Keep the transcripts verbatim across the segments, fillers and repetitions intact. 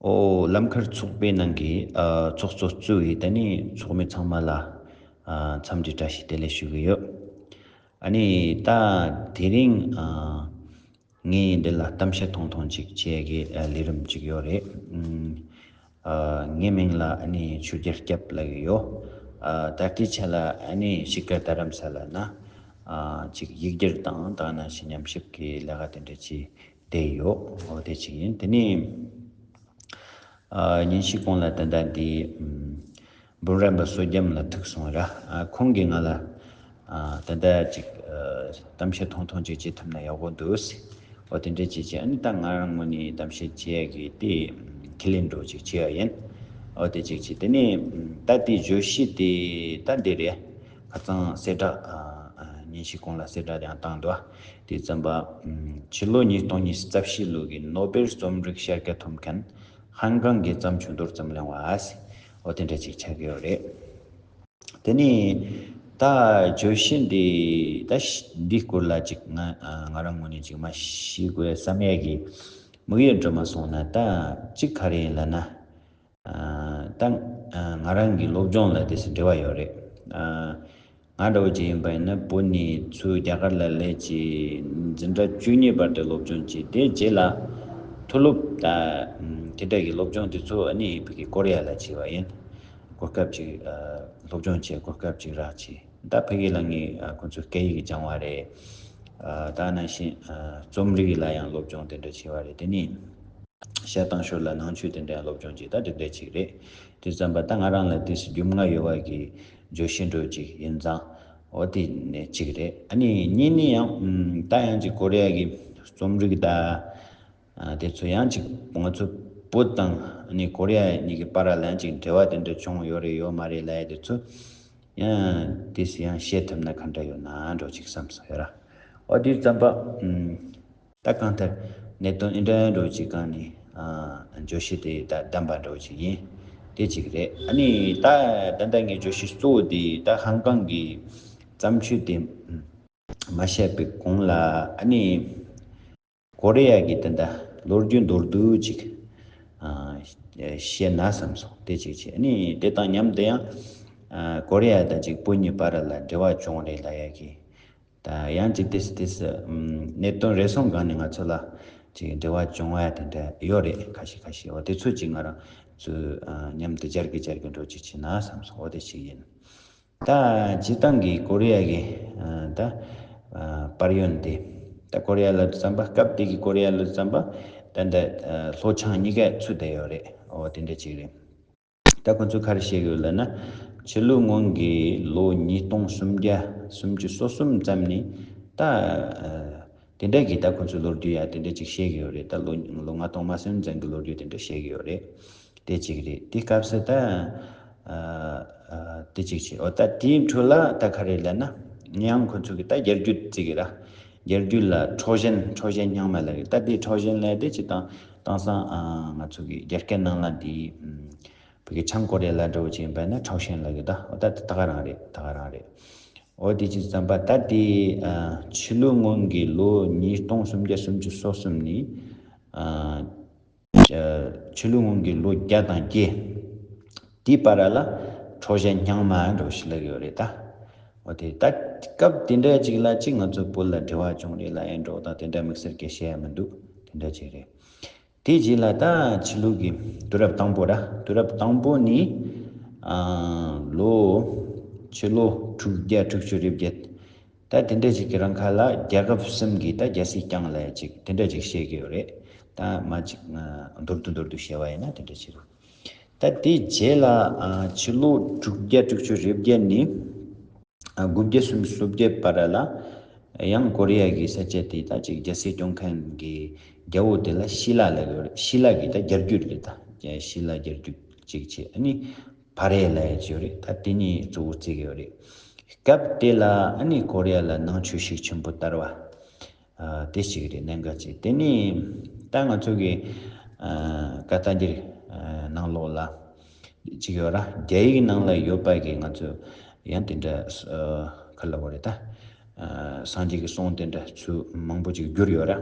ཨོ་ལམ་ཁར་ཚོགས་པའི་ནང་གི་ཨ་ཚོགས་གཙོ་གཙོས་ཡི་ད་ནི་ཚོགས་མི་ཚང་མ་ལ་ཨ་འཚམས་འདྲི་བཀྲ་ཤིས་བདེ་ལེགས་ཞུ་གི་ཡོད། ཨ་ནི་ད་དེ་རིང་ཨ་ངས་འདི་ལ་གཏམ་བཤད་ཐུང་ཐུང་ཅིག་བྱེད་ཀྱི་ཨ་ལས་རིམ་ཅིག་ཡོད་རེད། ཨ་ངའི་མིང་ལ་ཨ་ནི་ཆོས་རྒྱལ་སྐྱབས་ལབ་ཀྱི་ཡོད། ཨ་ད་ལྟའི་ཆ་ལ་ཨ་ནི་གཤིས་ཀ་རྡ་རམ་ས་ལ་ན་ཨ་ཅིག་ཡིག་སྒྱུར་དང་དེ་ནང་བཞིན་ཉམས་ཞིབ་ཀྱི་ལས་ཀ་དེ་འདྲ་བྱས་བསྡད་ཡོད། འོ་དེ་ཅིག་ཡིན། དེ་ནས་ཨ་ཉིན་ཤས་གོང་ལ་ད་ལྟ་འདི་ཨམ་འབུམ་རམས་པ་བསོད་རྒྱམ་ལ་ཐུག་སོང་ར། ཨ་ཁོང་གིས་ང་ལ་ཨ་ད་ལྟ་ཅིག་ཨ་གཏམ་བཤད་ཐུང་ཐུང་ཅིག་བྱེད་ཐུབ་ན་ཡག་པོ་འདུག་ཟེར། འོ་དེ་འདྲ་ཅིག་བྱས། ཨ་ནི་ད་ང་རང་ངོས་ནས་གཏམ་བཤད་བྱེད་ཡ་གི་དེ་ཁས་ལེན་འདྲ་ཅིག་བྱས་པ་ཡིན། འོ་དེ་ཅིག་བྱས། དེ་ནས་ད་དེ་བརྗོད་གཞི་དེ་ད་འདི་རེད། ཁ་སང་གསལ་བསྒྲགས་ཨ་ཨ་ཉིན་ཤས་གོང་ལ་གསལ་བསྒྲགས་ཡང་བཏང་འདུག། དེ་ཙམ་པ་ཨམ་ཕྱི་ལོ་ཉིས་སྟོང་ཉི་ཤུ་རྩ་བཞི་ལོ་གི་ནོ་སྦེལ་རྩོམ་རིག་ཤར་ཁ་ཐོབ་མཁན་ཧང་ཀང་གི་བརྩམས་ཆོས་མདོར་ཙམ་གླེང་བ་ཟེར། འོ་དེ་འདྲ་ཅིག་ཆགས་ཀྱི་ཡོད་རེད། དེ་ནས་ད་བརྗོད་གཞི་འདི་ད་ཤ་འདི་སྐོར་ལ་ཅིག་ང་ཨ་ང་རང་ངོས་ནས་ཅིག་མ་ཤེས་དགོས་བསམ་ཡས་ཀྱི་དམིགས་ཡུལ་འགྲོ་མ་སོང་ན། ད་ཅིག་ག་རེ་ཡིན་ལབ་ན། ཨ་ད་ཨ་ང་རང་གི་སློབ་སྦྱོང་ལ་དེ་སུ་འབྲེལ་བ་ཡོད་རེད། ཨ་ང་འདྲ་བོ་ཅིག་ཡིན་པ་ཡིན་ན་བོད་ནས་ཚུར་རྒྱ་གར་ལ་སླེབས་བྱས་འཛིན་གྲྭ་བཅུ་གཉིས་བར་དུ་སློབ་སྦྱོང་བྱས། དེ་རྗེས་ལ་མཐོ་སློབ་ད་ཨམ་དེ་འདྲ་གི་སློབ་སྦྱོང་དེ་ཚོ་ཨ་ནི་ཕ་གི་ཀོ་རི་ཡ་ལ་བྱས་པ་ཡིན། གོ་སྐབས་ཅིག་ཨ་སློབ་སྦྱོང་བྱས་གོ་སྐབས་ཅིག་རག་བྱས། ད་ཕ་གི་ལ་ངས་ཨ་ཁོ་ཚོའི་སྐད་ཡིག་སྦྱང་བ་རེད། ཨ་ད་ནང་བཞིན་ཨ་རྩོམ་རིག་ལ་ཡང་སློབ་སྦྱོང་དེ་འདྲ་བྱས་པ་རེད། དེ་ནས་བཤད་སྟངས་ཤོད་ལ་ནང་ཆོས་དེ་འདྲ་ཡང་སློབ་སྦྱོང་བྱས། ད་དེ་འདྲ་ཅིག་རེད། དེ་ཙམ་པ་ད་ང་རང་ལ་དེ་སྒྱུ་མ་ཡོད་པ་གི་བརྗོད་གཞི་འདྲ་ཅིག་ཡིན་ཙང་། འོ་དེ་ནས་ཅིག་རེད། ཨ་ནི་གཉིས་ནི་ཡང་ཨམ་ད་ཡང་ཅིག་ཀོ་རི་ཡ་གི་རྩོམ་རིག་ད། ཨ་དེ་ཚོ་ཡང་ཅིག་ང་ཚོ་བོད་དང་ཨ་ནི་ཀོ་རི་ཡ་གཉིས་ཀྱི་བར་ལ་ཡང་ཅིག་འབྲེལ་བ་དེ་འདྲ་བྱུང་ཡོད་རེད་ཡོད་མ་རེད་ལབ་ཡ་དེ་ཚོ་ཡང་དེ་སུ་ཡང་བཤད་ཐུབ་ན་ག་འདྲ་ཡོད་ན་འགྲོ་ཅིག་བསམ་སོང་ཡོད་ར། འོ་དེ་ཙམ་པ་ཨམ་ད་གང་ལྟར་གནད་དོན་ཨིན་འདྲ་འགྲོ་ཅིག་གང་ནི་ཨ་བརྗོད་གཞི་དེ་ད་བདམས་པ་འགྲོ་ཅིག་ཡིན། དེ་ཅིག་རེད། ཨ་ནི་ད་ད་ལྟ་ངའི་བརྗོད་གཞི་གཙོ་བོ་དེ་ད་ཧང་ཀང་གི་བརྩམས་ཆོས་དེ་མ་བཤད་པའི་གོང་ལ་ཨ་ནི། ཀོ་རི་ཡ་གི་དེ་འདྲ་ལོ་རྒྱུས་མདོར་བསྡུས་ཅིག་ཨ་བཤད་ན་བསམ་སོང་། དེ་ཅིག་བྱས་ནས་དེ་དང་མཉམ་དུ་ཡང་ཨ་ཀོ་རི་ཡ་དང་ཅིག་བོད་གཉིས་བར་ལ་འབྲེལ་བ་བྱུང་རེད་ལབ་ཡ་གི། ད་ཡང་ཅིག་ཏེས་ཏེས་ཨམ་གནད་དོན་རེ་ཟུང་སྒང་ནས་ང་ཚོ་ལ་ཅིག་འབྲེལ་བ་བྱུང་བ་དེ་འདྲ་ཡོད་རེད། ཁ་ཤས་ཁ་ཤས། འོ་དེ་ཚོ་ཅིག་ང་རང་ཚོས་ཨ་མཉམ་དུ་སྦྱར་གི་སྦྱར་གི་འགྲོ་ཅིག་བྱས་ན་བསམ་སོང་། འོ་དེ་ཅིག་ཡིན། ད་སྤྱིར་བཏང་གི་ཀོ་རི་ཡ་གི་ཨ་ད་ཨ་དཔལ་ཡོན་དེ། ད་ཀོ་རི་ཡ་ལབ་དུས་ཙམ་པ་སྐབས་དེ་གི་ཀོ་རི་ཡ་ལབ་དུས་ཙམ་པ་ད་ད་ཨ་ལྷོ་བྱང་གཉིས་ཀ་ཚུད་བསྡད་ཡོད་རེད། འོ་དེ་འདྲ་ཅིག་རེད། ད་ཁོ་ཚོས་ག་རེ་བཤད་གི་ཡོད་ལབ་ན། ཕྱི་ལོ་སྔོན་གྱི་ལོ་ཉིས་སྟོང་སུམ་བརྒྱ་སུམ་ཅུ་སོ་གསུམ་ཙམ་ནས་ད་ཨ་དེ་འདྲ་གི་ད་ཁོ་ཚོའི་ལོ་རྒྱུས་ཡ་དེ་འདྲ་ཅིག་བཤད་གི་ཡོད་རེད། ད་ལོ་ལོ་ལྔ་སྟོང་མ་ཟིན་ཙམ་གྱི་ལོ་རྒྱུས་དེ་འདྲ་བཤད་གི་ཡོད་རེད། དེ་གཅིག་རེད། དེ་སྐབས་སུ་ད་ཨ་ཨ་དེ་གཅིག་བྱས། འོ་ད་དེའི་འཕྲོ་ལ་ད་ག་རེ་ལབ་ན། ཡང་ཁོ་ཚོ་གི་ད་རྒྱ་རྒྱུད་བརྩི་གི་ར། རྒྱ་རྒྱུད་ལ་འཕྲོག་ཞེན་འཕྲོག་ཞེན་རྙིང་མ་ལབ་གི། ད་དེ་འཕྲོག་ཞེན་ལབ་དེ་ཅི་དང་དེང་སང་ཨ་ང་ཚོ་གི་རྒྱ་སྐད་ནང་ལ་དེ་ཨམ་བོད་ཀྱི་བྱང་ཀོ་རི་ཡ་ལ་འདྲ་བོ་ཅིག་ཡིན་པ་ན་ཁྲའོ་ཞན་ལབ་གི། ད་འོ་ད་དེ་ད་ག་རང་རེད། ད་ག་རང་རེད། འོ་དེ་ཅི་ཙམ་པ་ད་དེ་ཨ་ཕྱི་ལོ་སྔོན་གྱི་ལོ་ཉིས་སྟོང་སུམ་བརྒྱ་སུམ་ཅུ་སོ་གསུམ་ནས་ཨ་ཕྱི་ལོ་སྔོན་གྱི་ལོ་བརྒྱ་དང་བརྒྱད། དེའི་བར་ལ་འཕྲོག་བྱ་རྙིང་མ་འདྲ་བོ་ཞིག་ལབ་ཡོད་རེད་ད། འོ་དེ་ད་སྐབས་དེ་འདྲ་ཅིག་ལ་ཅིག་ང་ཚོ་བོད་ལ་འབྲེལ་བ་བྱུང་རེད་ལབ་ཡ་འདྲ་བོ་དང་དེ་འདྲ་དམིགས་བསལ་གྱི་བཤད་ཡ་མི་འདུག། དེ་འདྲ་ཅིག་རེད། དེ་རྗེས་ལ་ད་ཕྱི་ལོ་གི་དུས་རབས་དང་པོ་ར། དུས་རབས་དང་པོ་ནས་ཨ་ལོ་ཕྱི་ལོ་དྲུག་བརྒྱ་དྲུག་ཅུ་རེ་བརྒྱད། ད་དེ་འདྲ་ཞིག་གི་རིང་ཁ་ལ་རྒྱལ་ཁབ་གསུམ་གྱིས་ད་རྒྱལ་སྲིད་བསྐྱངས་ལབ་ཅིག་དེ་འདྲ་ཅིག་བཤད་ཀྱི་ཡོད་རེད། ད་མ་ཅིག་ཨ་མདོར་བསྡུས་མདོར་བསྡུས་བཤད་པ་ཡིན་ན་དེ་འདྲ་ཞིག་རེད། ད་དེ་རྗེས་ལ་ཨ་ཕྱི་ལོ་དྲུག་བརྒྱ་དྲུག་ཅུ་རེ་བརྒྱད་ནས་ཨ་དགུ་བརྒྱ་སུམ་ཅུ་སོ་བརྒྱད་བར་ལ་ཡང་ཀོ་རི་ཡ་གི་ས་ཆ་དེ་ད་ཅིག་རྒྱལ་སྲིད་སྐྱོང་མཁན་གྱི་རྒྱལ་པོ་དེ་ལ་ཤི་ལ་ལབ་ཀྱི་ཡོད་རེད། ཤི་ལ་གི་ད་རྒྱལ་རྒྱུད་རེད། ད་ཤི་ལ་རྒྱལ་རྒྱུད་ཅིག་བྱས། ཨ་ནི་བྷ་རེ་ལབ་ཡ་ཅིག་ཡོད་རེད། ད་དེ་གཉིས་གཙོ་བོ་བརྩི་གི་ཡོད་རེད། སྐབས་དེ་ལ་ཨ་ནི་ཀོ་རི་ཡ་ལ་ནང་ཆོས་ཤུགས་ཆེན་པོ་དར་བ། ཨ་དེ་གཅིག་རེད། གནད་འགག་ཅིག། དེ་ནས་ད་ང་ཚོ་གི་ཨ་བཀའ་བསྟན་འགྱུར་ཨ་ནང་ལོགས་ལ་ཅིག་ཡོད་ར། རྒྱ་ཡིག་ནང་ལ་ཡོད་པ་གི་ང་ཚོ་ཡང་དེ་འདྲ་ཨ་ག་ལབ་དགོས་རེད་ད། ཨ་སངས་རྒྱས་ཀྱི་གསུང་དེ་འདྲ་ཚུལ་མང་པོ་ཅིག་བསྒྱུར་ཡོད་ར།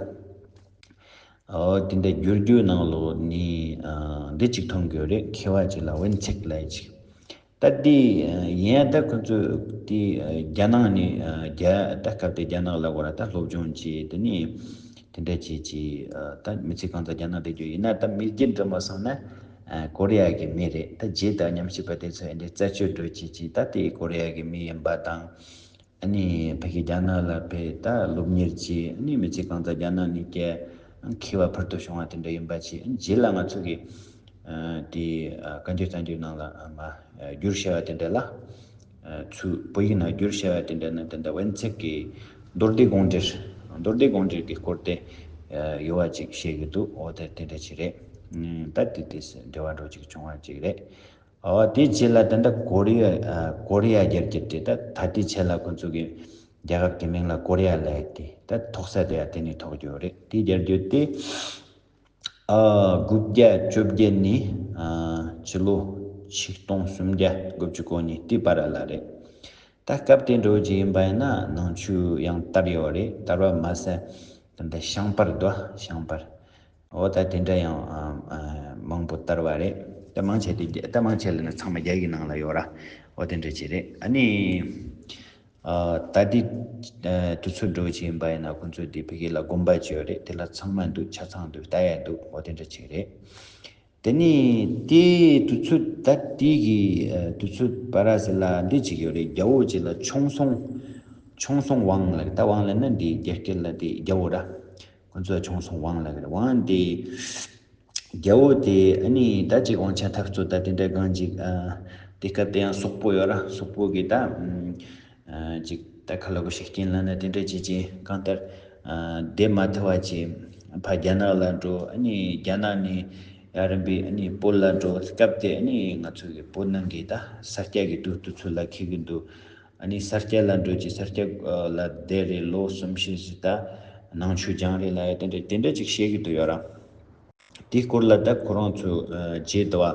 ཨོ་དེ་འདྲ་བསྒྱུར་རྒྱུའི་ནང་ལོགས་ནས་འདི་གཅིག་མཐོང་གི་ཡོད་རེད། མཁས་པ་གཅིག་ལ་ཝེན་ཚེག་ལབ་ཡ་གཅིག་ད་དེ་ཡིན་ཡང་ད་ཁོ་ཚོས་དེ་རྒྱ་ནག་ནས་རྒྱ་ད་སྐབས་དེ་རྒྱ་ནག་ལ་གོ་ར་ད་སློབ་སྦྱོང་བྱས། དེ་ནས་དེ་འདྲ་བྱས་བྱས་ད་མི་ཚེ་གང་ཙམ་རྒྱ་ནག་བསྡད་རྒྱུ་ཡིན་ན། ད་མི་རྒྱུད་འདྲ་མ་སོང་ན་ཀོ་རི་ཡ་གི་མི་རེད། ད་རྗེས་ད་ཉམས་ཞིབ་པ་དེ་ཚོས་འདི་རྩད་གཅོད་འགྲོ་བྱས་བྱས་ད་དེ་ཀོ་རི་ཡ་གི་མི་ཡིན་པ་དང་། ཨ་ནི་ཕ་གི་རྒྱ་ནག་ལ་ཕེབས་ད་སློབ་གཉེར་བྱས། ཨ་ནི་མི་ཚེ་གང་ཙམ་རྒྱ་ནག་ནས་སྐྱེལ། མཁས་པ་ཕུལ་དུ་བྱུང་བ་དེ་འདྲ་ཡིན་པ་བྱས། རྗེས་ལ་ང་ཚོ་གི་དེ་བཀའ་འགྱུར་བསྟན་འགྱུར་ནང་ལ་མ་བསྒྱུར་བྱ་བ་དེ་འདྲ་ལ་ཚུར་བོད་ཡིག་ནང་བསྒྱུར་བྱ་བ་དེ་འདྲ་ནི་དེ་འདྲ་ཝེན་ཚེག་གི་མདོ་སྡེ་དགོངས་འགྲེལ། མདོ་སྡེ་དགོངས་འགྲེལ་གྱི་སྐོར་དེ་ཡོད་པ་ཅིག་བཤད་གི་འདུག་འོ་དེ་དེ་འདྲ་ཅིག་རེད། ད་དེ་དེ་འབྲེལ་བ་འགྲོ་ཅིག་བྱུང་བ་ཅིག་རེད། ཨོ་དེའི་རྗེས་ལ་ད་ལྟ་ཀོ་རི་ཡ། ཨ་ཀོ་རི་ཡ་རྒྱལ་རྒྱུད་དེ་ད་ད་ལྟའི་ཆེད་ལ་ཁོ་ཚོ་གི་རྒྱལ་ཁབ་ཀྱི་མིང་ལ་ཀོ་རི་ཡ་ལབ་ཡ་དེ་ད་ཐོགས་ས་དེ་ཡང་དེ་ནས་ཐོགས་རྒྱུ་རེད། དེའི་རྒྱལ་རྒྱུད་དེ་ཨ་དགུ་བརྒྱ་བཅོ་བརྒྱད་ནས་ཨ་ཕྱི་ལོ་ཆིག་སྟོང་སུམ་བརྒྱ་དགུ་བཅུ་གོ་གཉིས་དེའི་བར་ལ་རེད། ད་སྐབས་དེ་འགྲོ་རྒྱུ་ཡིན་པ་ཡིན་ན་ནང་ཆོས་ཡང་དར་ཡོད་རེད། དར་བ་མ་ཟད་ད་ལྟ་ཤངས་པར་འདུག་ཤངས་པར། འོ་ད་དེ་འདྲ་ཡང་ཨ་ཨ་མང་པོ་དར་བ་རེད། ད་མང་ཆེ་དེ་ད་མང་ཆེ་ལ་ནི་ཚང་མ་རྒྱ་ཡིག་ནང་ལ་ཡོད་ར། འོ་དེ་འདྲ་ཅིག་རེད། ཨ་ནི་ཨ་ད་དེ་ཨ་དུས་ཚོད་འགྲོ་བཞིན་པ་ཡིན་ན་ཁོང་ཚོ་དེ་ཕ་གི་ལ་དགོན་པ་ཅིག་ཡོད་རེད། དེ་ལ་ཚང་མ་འདུག་ཆ་ཚང་འདུག་ལྟ་ཡ་འདུག་འོ་དེ་འདྲ་ཅིག་རེད། དེ་ནི་དེའི་དུས་ཚོད་ད་དེ་གི་ཨ་དུས་ཚོད་བར་ཟེར་ལ་འདི་ཅིག་ཡོད་རེད། རྒྱལ་པོ་ཅིག་ལ་ཆོང་སོང་ཆོང་སོང་ཝང་ལ་ད་ཝང་ལ་ན་འདི་རྒྱ་སྐད་ལ་དེ་རྒྱལ་པོ་ར། ཁོ་ཚོ་ཆུང་སོང་ཝང་ལ་གི་ཝང་དེ། རྒྱལ་པོ་དེ་ཨ་ནི་ད་ཅིག་དབང་ཆ་འཐབ་རྩོད་ད་དེ་འདྲ་གང་ཅིག་ཨ་དེ་སྐབས་དེ་ཡང་སོག་པོ་ཡོད་ར། སོག་པོ་གི་ད་ཨ་ཅིག་ད་ཁ་ལོ་གི་ཤུགས་རྐྱེན་ལ་ན་དེ་འདྲ་ཅིག་ཅིག་གང་ལྟར་ཨ་བསྡད་མ་ཐུབ་པ་ཅིག་ཕ་རྒྱ་ནག་ལ་འགྲོ། ཨ་ནི་རྒྱ་ནག་ནས་ཡར་རིམ་པས་ཨ་ནི་བོད་ལ་འགྲོ། སྐབས་དེ་ཨ་ནི་ང་ཚོ་གི་བོད་ནང་གི་ད་ས་སྐྱ་གི་དུས་དུས་ཚོད་ལ་འཁེལ་གི་འདུག་ཨ་ནི་ས་སྐྱ་ལ་འགྲོ་ཅིག་ས་སྐྱ་ལ་བསྡད་རེད། ལོ་གསུམ་བཞི་ཞིག་ད་ནང་ཆོས་སྦྱངས་རེད་ལབ་ཡ་དེ་འདྲ་དེ་འདྲ་ཅིག་བཤད་གི་འདུག་ཡོད་ར། དེའི་སྐོར་ལ་ད་ཁོ་རང་ཚོས་རྗེས་དུ་བ་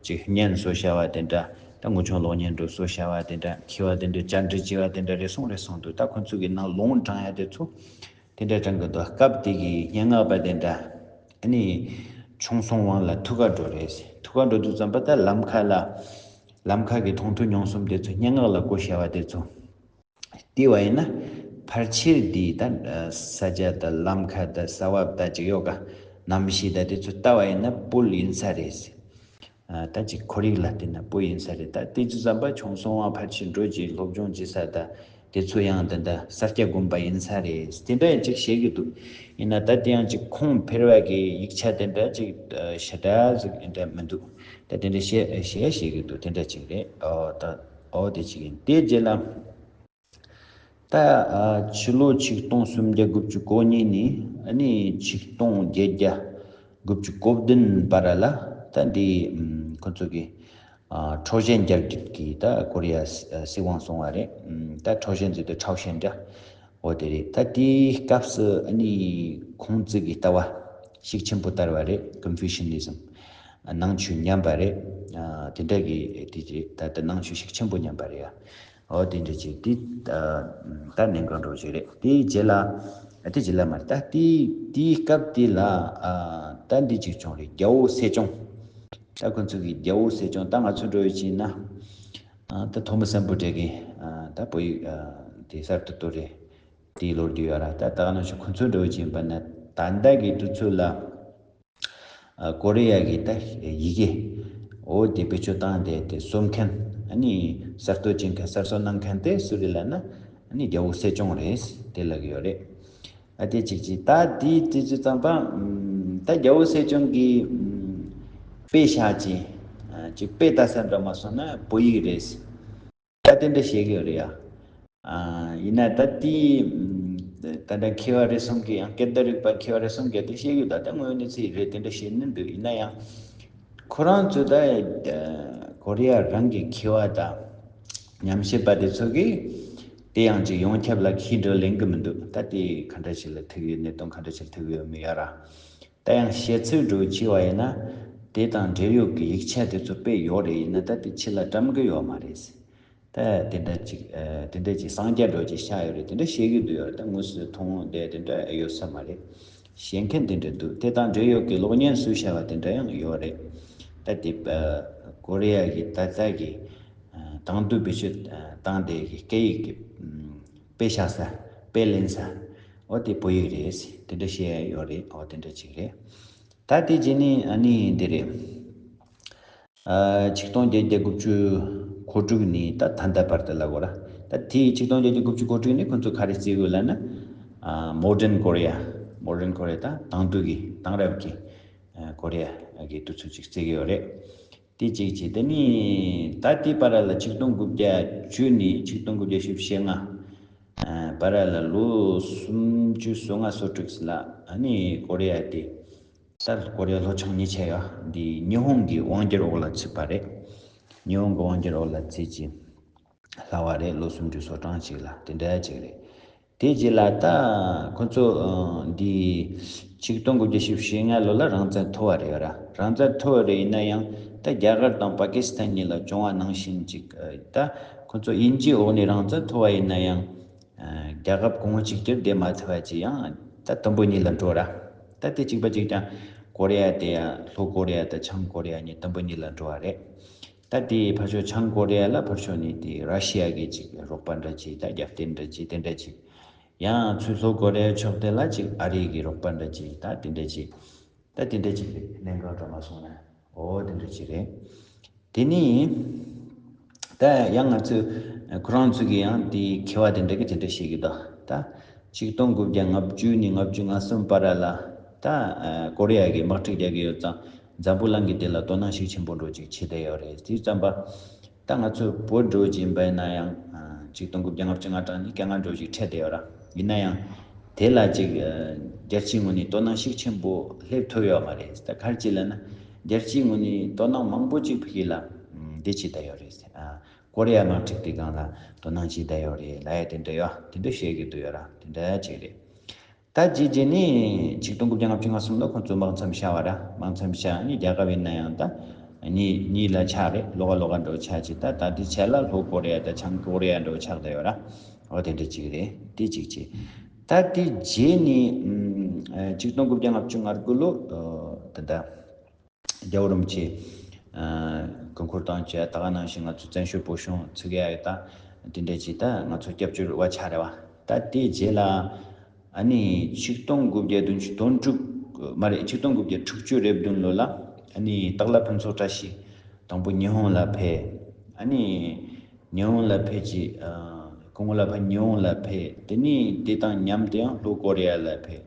ཅིག་སྙན་སོ་བྱ་བ་དེ་འདྲ། ད་ངོ་ཆུང་གློག་བརྙན་འགྲོ་སོ་བྱ་བ་དེ་འདྲ། མཁས་པ་དེ་འདྲ་བཅར་འདྲི་བྱས་པ་དེ་འདྲ་རེ་ཟུང་རེ་ཟུང་འདུག་ད་ཁོ་ཚོ་གི་ནང་ལུང་དྲངས་ཡ་དེ་ཚོ་དེ་འདྲ་དྲངས་གི་འདུག་སྐབས་དེ་གི་སྙན་ངག་པ་དེ་འདྲ་ཨ་ནི་ཆུང་སོང་ཝང་ལ་ཐུག་ག་འགྲོ་རེད། ཐུག་ག་འགྲོ་དུས་ཙམ་པ་ད་ལམ་ཁ་ལ་ལམ་ཁ་གི་མཐོང་ཐོས་མྱོང་གསུམ་དེ་ཚོ་སྙན་ངག་ལ་བཀོད་བྱ་བ་དེ་ཚོ། བལྟས་པ་ཡིན་ན་ཕལ་ཆེར་འདི་ད་ས་ཆ་དང་ལམ་ཁ་དང་ས་བབ་དང་ཅིག་ཡོད་ག་གནམ་གཤིས་དང་དེ་ཚོ་ལྟ་བ་ཡིན་ན་བོད་ཡིན་ས་རེད། ད་ཅིག་ཁོར་ཡུག་ལ་བལྟས་ན་བོད་ཡིན་ས་རེད། ད་དེ་ཚོ་ཙམ་པ་ཆུང་སོང་བ་ཕལ་ཆེར་འགྲོ་ཅིག་སློབ་སྦྱོང་བྱེད་ས་དང་དེ་ཚོ་ཡང་ད་ད་ས་སྐྱ་དགོན་པ་ཡིན་ས་རེད། དེ་འདྲ་ཡང་ཅིག་བཤད་གི་འདུག་ཡིན་ན་ད་དེ་ཡང་ཅིག་ཁུངས་འཕེར་བ་གི་ཡིག་ཆ་དེ་འདྲ་ཅིག་ཞེ་དྲག་ཟིག་དེ་འདྲ་མི་འདུག་ད་དེ་འདྲ་བཤད་བཤད་བཤད་གི་འདུག་དེ་འདྲ་ཅིག་རེད། ཨོ་ད་ཨོ་དེ་ཅིག་ཡིན། དེ་རྗེས་ལ། ད་ཨ་ཕྱི་ལོ་ཆིག་སྟོང་སུམ་བརྒྱ་དགུ་བཅུ་གོ་གཉིས་ནས་ཨ་ནི་ཆིག་སྟོང་བརྒྱད་བརྒྱ་དགུ་བཅུ་གོ་བདུན་བར་ལ་ད་འདི་ཨམ་ཁོ་ཚོ་གི་ཨ་ཁྲའོ་ཞན་རྒྱལ་རྒྱུད་ཀྱི་ད་ཀོ་རི་ཡ་སི་ཨ་སྲིད་དབང་སོང་བ་རེད། ཨམ་ད་ཁྲའོ་ཞན་ཟེར་དུས་ཁྲའོ་ཞན་འདྲ། འོ་དེ་རེད། ད་དེའི་སྐབས་སུ་ཨ་ནི་ཁོང་ཙི་གི་ལྟ་བ་ཤུགས་ཆེན་པོ་དར་བ་རེད། ཀོན་ཕུ་ཤི་ནི་ཛམ། ནང་ཆོས་ཉམས་པ་རེད། ཨ་དེ་འདྲ་གི་དེ་རེད། ད་ལྟ་ནང་ཆོས་ཤུགས་ཆེན་པོ་ཉམས་པ་རེད་ཡ། འོ་དེ་འདྲ་ཅིག་དེ་ད་གནད་འགག་འདྲ་བོ་ཅིག་རེད། དེའི་རྗེས་ལ་ཨ་དེ་རྗེས་ལ་མ་རེད། ད་དེའི་དེའི་སྐབས་དེ་ལ་ཨ་ད་འདི་ཅིག་བྱུང་རེད། རྒྱལ་པོ་སྲས་སྐྱོང་། ད་ཁོ་ཚོ་གི་རྒྱལ་པོ་སྲས་སྐྱོང་ད་ང་ཚོ་འདྲ་བོ་ཅིག་ཡིན་ན་ཨ་ད་ཐོན་མི་སམ་བྷོ་ཊ་གི་ཨ་ད་བོད་ཡིག་ཨ་དེ་གསར་དུ་གཏོད་རེད། དེའི་ལོ་རྒྱུས་ཡོད་ར། ད་ད་ག་ནང་བཞིན་ཁོ་ཚོ་འདྲ་བོ་ཅིག་ཡིན་པ་ན་ད་ལྟ་གི་དུས་ཚོད་ལ་ཨ་ཀོ་རི་ཡ་གི་ད་ཡི་གེ་འོ་དེ་བེད་སྤྱོད་བཏང་སྟེ་དེ་སྲོལ་མཁན་ཨ་ནི་གསར་གཏོད་བྱེད་མཁན་གསར་བཟོ་གནང་མཁན་དེ་སུ་རེད་ལབ་ན་ཨ་ནི་རྒྱལ་པོ་སྲས་སྐྱོང་རེད་དེ་ལབ་ཀྱི་ཡོད་རེད། ཨ་དེ་གཅིག་གཅིག་ད་དེའི་དུས་ཚོད་ཙམ་པ་ཨམ་ད་རྒྱལ་པོ་སྲས་སྐྱོང་གི་ཨམ་དཔེ་བཞག་ཅིང་ཨ་ཅིག་དཔེ་ལྟ་ས་འདྲ་མ་སོང་ན་བོད་ཡིག་རེད། ད་དེ་འདྲ་བཤད་གི་ཡོད་རེད་ཡ། ཨ་ཡིན་ན་ད་དེའི་ཨམ་ད་ལྟ་མཁས་པ་རེ་ཟུང་གིས་ཡང་སྐད་བརྡ་རིག་པ་མཁས་པ་རེ་ཟུང་གིས་དེ་བཤད་གི་ཡོད། ད་ལྟ་དངོས་གནས་ཚིག་རེད་དེ་འདྲ་བཤད་ནི་འདུག་ཡིན་ན་ཡང་ཁོ་རང་ཚོ་ད་ཨ་ཀོ་རི་ཡ་རང་གི་མཁས་པ་དང་ཉམས་ཞིབ་པ་དེ་ཚོ་གིས་དེ་ཡང་ཅིག་ཡོངས་ཁྱབ་ལ་ཁྱེད་འགྲོ་ལེན་གི་མི་འདུག་ད་དེ་ག་འདྲ་ཞིག་ལ་ཐུག་ཡོད། གནད་དོན་ག་འདྲ་ཞིག་ལ་ཐུག་ཡོད་མི་ཡོད་ར། ད་ཡང་བཤད་ཚུལ་འདྲ་བོ་བྱས་པ་ཡིན་ན་དེ་དང་འབྲེལ་ཡོད་ཀྱི་ཡིག་ཆ་དེ་ཚོ་དཔེ་ཡོད་རེད། ཡིན་ན་ད་དེ་ཕྱི་ལ་བཀྲམ་གི་ཡོད་མ་རེད། ད་དེ་འདྲ་ཅིག་ཨ་དེ་འདྲ་ཅིག་གསང་རྒྱ་འདྲ་བོ་ཅིག་ཤར་ཡོད་རེད། དེ་འདྲ་བཤད་གི་འདུག་ཡོད་རེད། ད་དངོས་སུ་མཐོང་བསྡད་དེ་འདྲ་ཡོད་ས་མ་རེད། བཤད་མཁན་དེ་འདྲ་འདུག་དེ་དང་འབྲེལ་ཡོད་ཀྱི་གློག་བརྙན་སུས་བྱས་པ་དེ་འདྲ་ཡང་ཡོད་རེད། ད་དེ་ཨ་ཀོ་རི་ཡ་གི་ད་ལྟ་གི་ཨ་དང་དུ་བེད་སྤྱོད་ཨ་བཏང་དེ་གི་སྐད་ཡིག་གི་ཨམ་དཔེ་བཞག་ས་དཔེ་ལེན་ས་འོ་དེ་བོད་ཡིག་རེད་ཟེར་དེ་འདྲ་བཤད་ཡ་ཡོད་རེད། འོ་དེ་འདྲ་ཅིག་རེད། ད་དེ་རྗེས་ནས་ཨ་ནི་འདི་རེད། ཨ་ཆིག་སྟོང་བརྒྱད་བརྒྱ་དགུ་བཅུ་གོ་དྲུག་ནས་ད་ད་ལྟ་བར་དུ་ལབ་དགོས་ར། ད་དེའི་ཆིག་སྟོང་བརྒྱད་བརྒྱ་དགུ་བཅུ་གོ་དྲུག་ནས་ཁོ་ཚོ་ག་རེ་བརྩི་དགོས་ལབ་ན། ཨ་Modern Korea། Modern Korea ད་དེང་དུས་ཀྱི་དེང་རབས་ཀྱི་ཨ་ཀོ་རི་ཡ་གི་དུས་ཚོད་ཅིག་བརྩི་གི་ཡོད་རེད། དེ་གཅིག་བྱས་དེ་ནས་ད་དེའི་བར་ལ་ཆིག་སྟོང་དགུ་བརྒྱ་བཅུ་ནས་ཆིག་སྟོང་དགུ་བརྒྱ་བཞི་བཅུ་ཞེ་ལྔ་ཨ་བར་ལ་ལོ་སུམ་ཅུ་སོ་ལྔ་སོ་དྲུག་ལ་ཨ་ནི་ཀོ་རི་ཡ་དེ། ད་ཀོ་རི་ཡ་ལྷོ་བྱང་གཉིས་ཆ་ཡ་འདི་ཉི་ཧོང་གི་དབང་སྒྱུར་འོག་ལ་ཚུད་པ་རེད། ཉི་ཧོང་གི་དབང་སྒྱུར་འོག་ལ་ཚུད་ཀྱི་ལྷག་པ་རེད། ལོ་སུམ་ཅུ་སོ་གྲངས་ཅིག་ལ་དེ་འདྲ་ཅིག་རེད། དེ་རྗེས་ལ་ད་ཁོ་ཚོ་ཨ་འདི་ཆིག་སྟོང་དགུ་བརྒྱ་བཞི་བཅུ་ཞེ་ལྔ་ལོ་ལ་རང་བཙན་ཐོབ་པ་རེད་ཡ་ར། རང་བཙན་ཐོབ་པ་རེད། ཡིན་ན་ཡང་ད་རྒྱ་གར་དང་པ་ཀི་སི་ཐན་གཉིས་ལ་བྱུང་བ་ནང་བཞིན་ཅིག་ཨ་ད་ཁོ་ཚོ་དབྱིན་ཇིའི་འོག་ནས་རང་བཙན་ཐོབ་པ་ཡིན་ན་ཡང་། རྒྱལ་ཁབ་གང་གཅིག་གྱུར་བསྡད་མ་ཐུབ་པ་ཅིག་ཡང་ད་དུམ་བུ་གཉིས་ལ་འགྲོ་ར། ད་དེ་གཅིག་པ་གཅིག་ཀྱང་ཀོ་རི་ཡ་དེ་ཡང་ལྷོ་ཀོ་རི་ཡ་དང་བྱང་ཀོ་རི་ཡ་གཉིས་དུམ་བུ་གཉིས་ལ་འགྲོ་བ་རེད། ད་དེ་ཕར་ཕྱོགས་བྱང་ཀོ་རི་ཡ་ལ་ཕར་ཕྱོགས་ནས་དེ་ར་ཤི་ཡ་གི་ཅིག་རོགས་པ་འདྲ་ཅིག་ད་རྒྱབ་རྟེན་འདྲ་ཅིག་དེ་འདྲ་ཅིག་ཡང་ཚུར་ལྷོ་ཀོ་རི་ཡ་ཕྱོགས་དེ་ལ་ཅིག་ཨ་རི་གི་རོགས་པ་འདྲ་ཅིག་ད་དེ་འདྲ་ཅིག་ད་དེ་འདྲ་ཅིག་རེད། གནད་འགག་འདྲ་མ་སོང་ན་འོ་དེ་འདྲ་ཅིག་རེད། དེ་ནས་ད་ཡང་ང་ཚོས་ཁོ་རང་ཚོ་གི་ཡང་དེའི་མཁས་པ་དེ་འདྲ་གི་དེ་འདྲ་བཤད་ཀྱི་འདུག་ད་ཆིག་སྟོང་དགུ་བརྒྱ་ལྔ་བཅུ་ནས་ལྔ་བཅུ་ང་གསུམ་བར་ལ་ད་ཀོ་རི་ཡ་གི་དམག་འཁྲུག་རྒྱག་གི་ཡོད་ཙང་འཛམ་བུ་གླིང་གི་དེ་ལ་དོ་སྣང་ཤུགས་ཆེན་པོ་འདྲ་ཅིག་བྱེད་བསྡད་ཡོད་རེད། དེ་ཙམ་པ། ད་ང་ཚོ་བོད་འགྲོ་བཞིན་པ་ཡིན་ན་ཡང་ཆིག་སྟོང་དགུ་བརྒྱ་ལྔ་བཅུ་ང་གྲངས་ནས་སྐད་ངན་འགྲོ་བཞིན་འཕྲད་བསྡད་ཡོད་ར། ཡིན་ན་ཡང་དེ་ལ་ཅིག་རྒྱལ་སྤྱིའི་ངོས་ནས་དོ་སྣང་ཤུགས་ཆེན་པོ་སླེབས་ཐུབ་ཡོད་མ་རེད། ད་ག་རེ་བྱས་ལབ་ན་རྒྱལ་སྤྱིའི་ངོས་ནས་དོ་སྣང་མང་པོ་ཅིག་ཕ་གི་ལ་འདི་བྱས་བསྡད་ཡོད་རེད། ཀོ་རི་ཡ་དམག་འཁྲུག་དེ་སྒང་ལ་དོ་སྣང་བྱས་བསྡད་ཡོད་རེད་ལབ་ཡ་དེ་འདྲ་ཡོད། དེ་འདྲ་བཤད་གི་འདུག་ཡོད་ར། དེ་འདྲ་ཅིག་རེད། ད་རྗེས་རྗེས་ནས་ཆིག་སྟོང་དགུ་བརྒྱ་ལྔ་བཅུ་ང་གསུམ་ལ་ཁོང་ཚོས་དམག་མཚམས་བཞག་པ་ར། དམག་མཚམས་བཞག་ནས་རྒྱལ་ཁབ་ཡིན་ན་ཡང་ད་གཉིས་གཉིས་ལ་ཆགས་རེད། ལོགས་ཀ་ལོགས་ཀ་འགྲོ་ཆགས་ཅིག་ད་ད་ལྟའི་ཆ་ལ་ལྷོ་ཀོ་རི་ཡ་དང་བྱང་ཀོ་རི་ཡ་འགྲོ་ཆགས་བསྡད་ཡོད་ར། འོ་དེ་འདྲ་ཅིག་རེད། དེ་གཅིག་བྱས། ད་དེ་རྗེས་ནས་ཆིག་སྟོང་དགུ་བརྒྱ་ལྔ་བཅུ་ང་དགུ་ལོ་ད་ལྟ། རྒྱལ་བ་རིན་པོ་ཆེ་སྐུ་འཁོར་དང་བཅས་ད་ག་ནང་བཞིན་ང་ཚོ་བཙན་བྱོལ་བོད་གཞུང་ཚུགས་ཡ་ཡོད་ད་དེ་འདྲ་ཅིག་ད་ང་ཚོ་སྐྱབས་བཅོལ་བ་ཆགས་རེད་བ། ད་དེའི་རྗེས་ལ་ཨ་ནི་ཆིག་སྟོང་དགུ་བརྒྱ་བདུན་ཅུ་དོན་དྲུག་མ་རེད། ཆིག་སྟོང་དགུ་བརྒྱ་དྲུག་ཅུ་རེ་བདུན་ལོ་ལ་ཨ་ནི་སྟག་ལྷ་ཕུན་ཚོགས་བཀྲ་ཤིས་དང་པོ་ཉི་ཧོང་ལ་ཕེབས། ཨ་ནི་ཉི་ཧོང་ལ་ཕེབས་ཀྱི་སྐུ་ངོ་ལ་ཕ་ཉི་ཧོང་ལ་ཕེབས། དེ་ནས་དེ་དང་མཉམ་དུ་ཡང་ལྷོ་ཀོ་རི་ཡ་ལ་ཕེབས།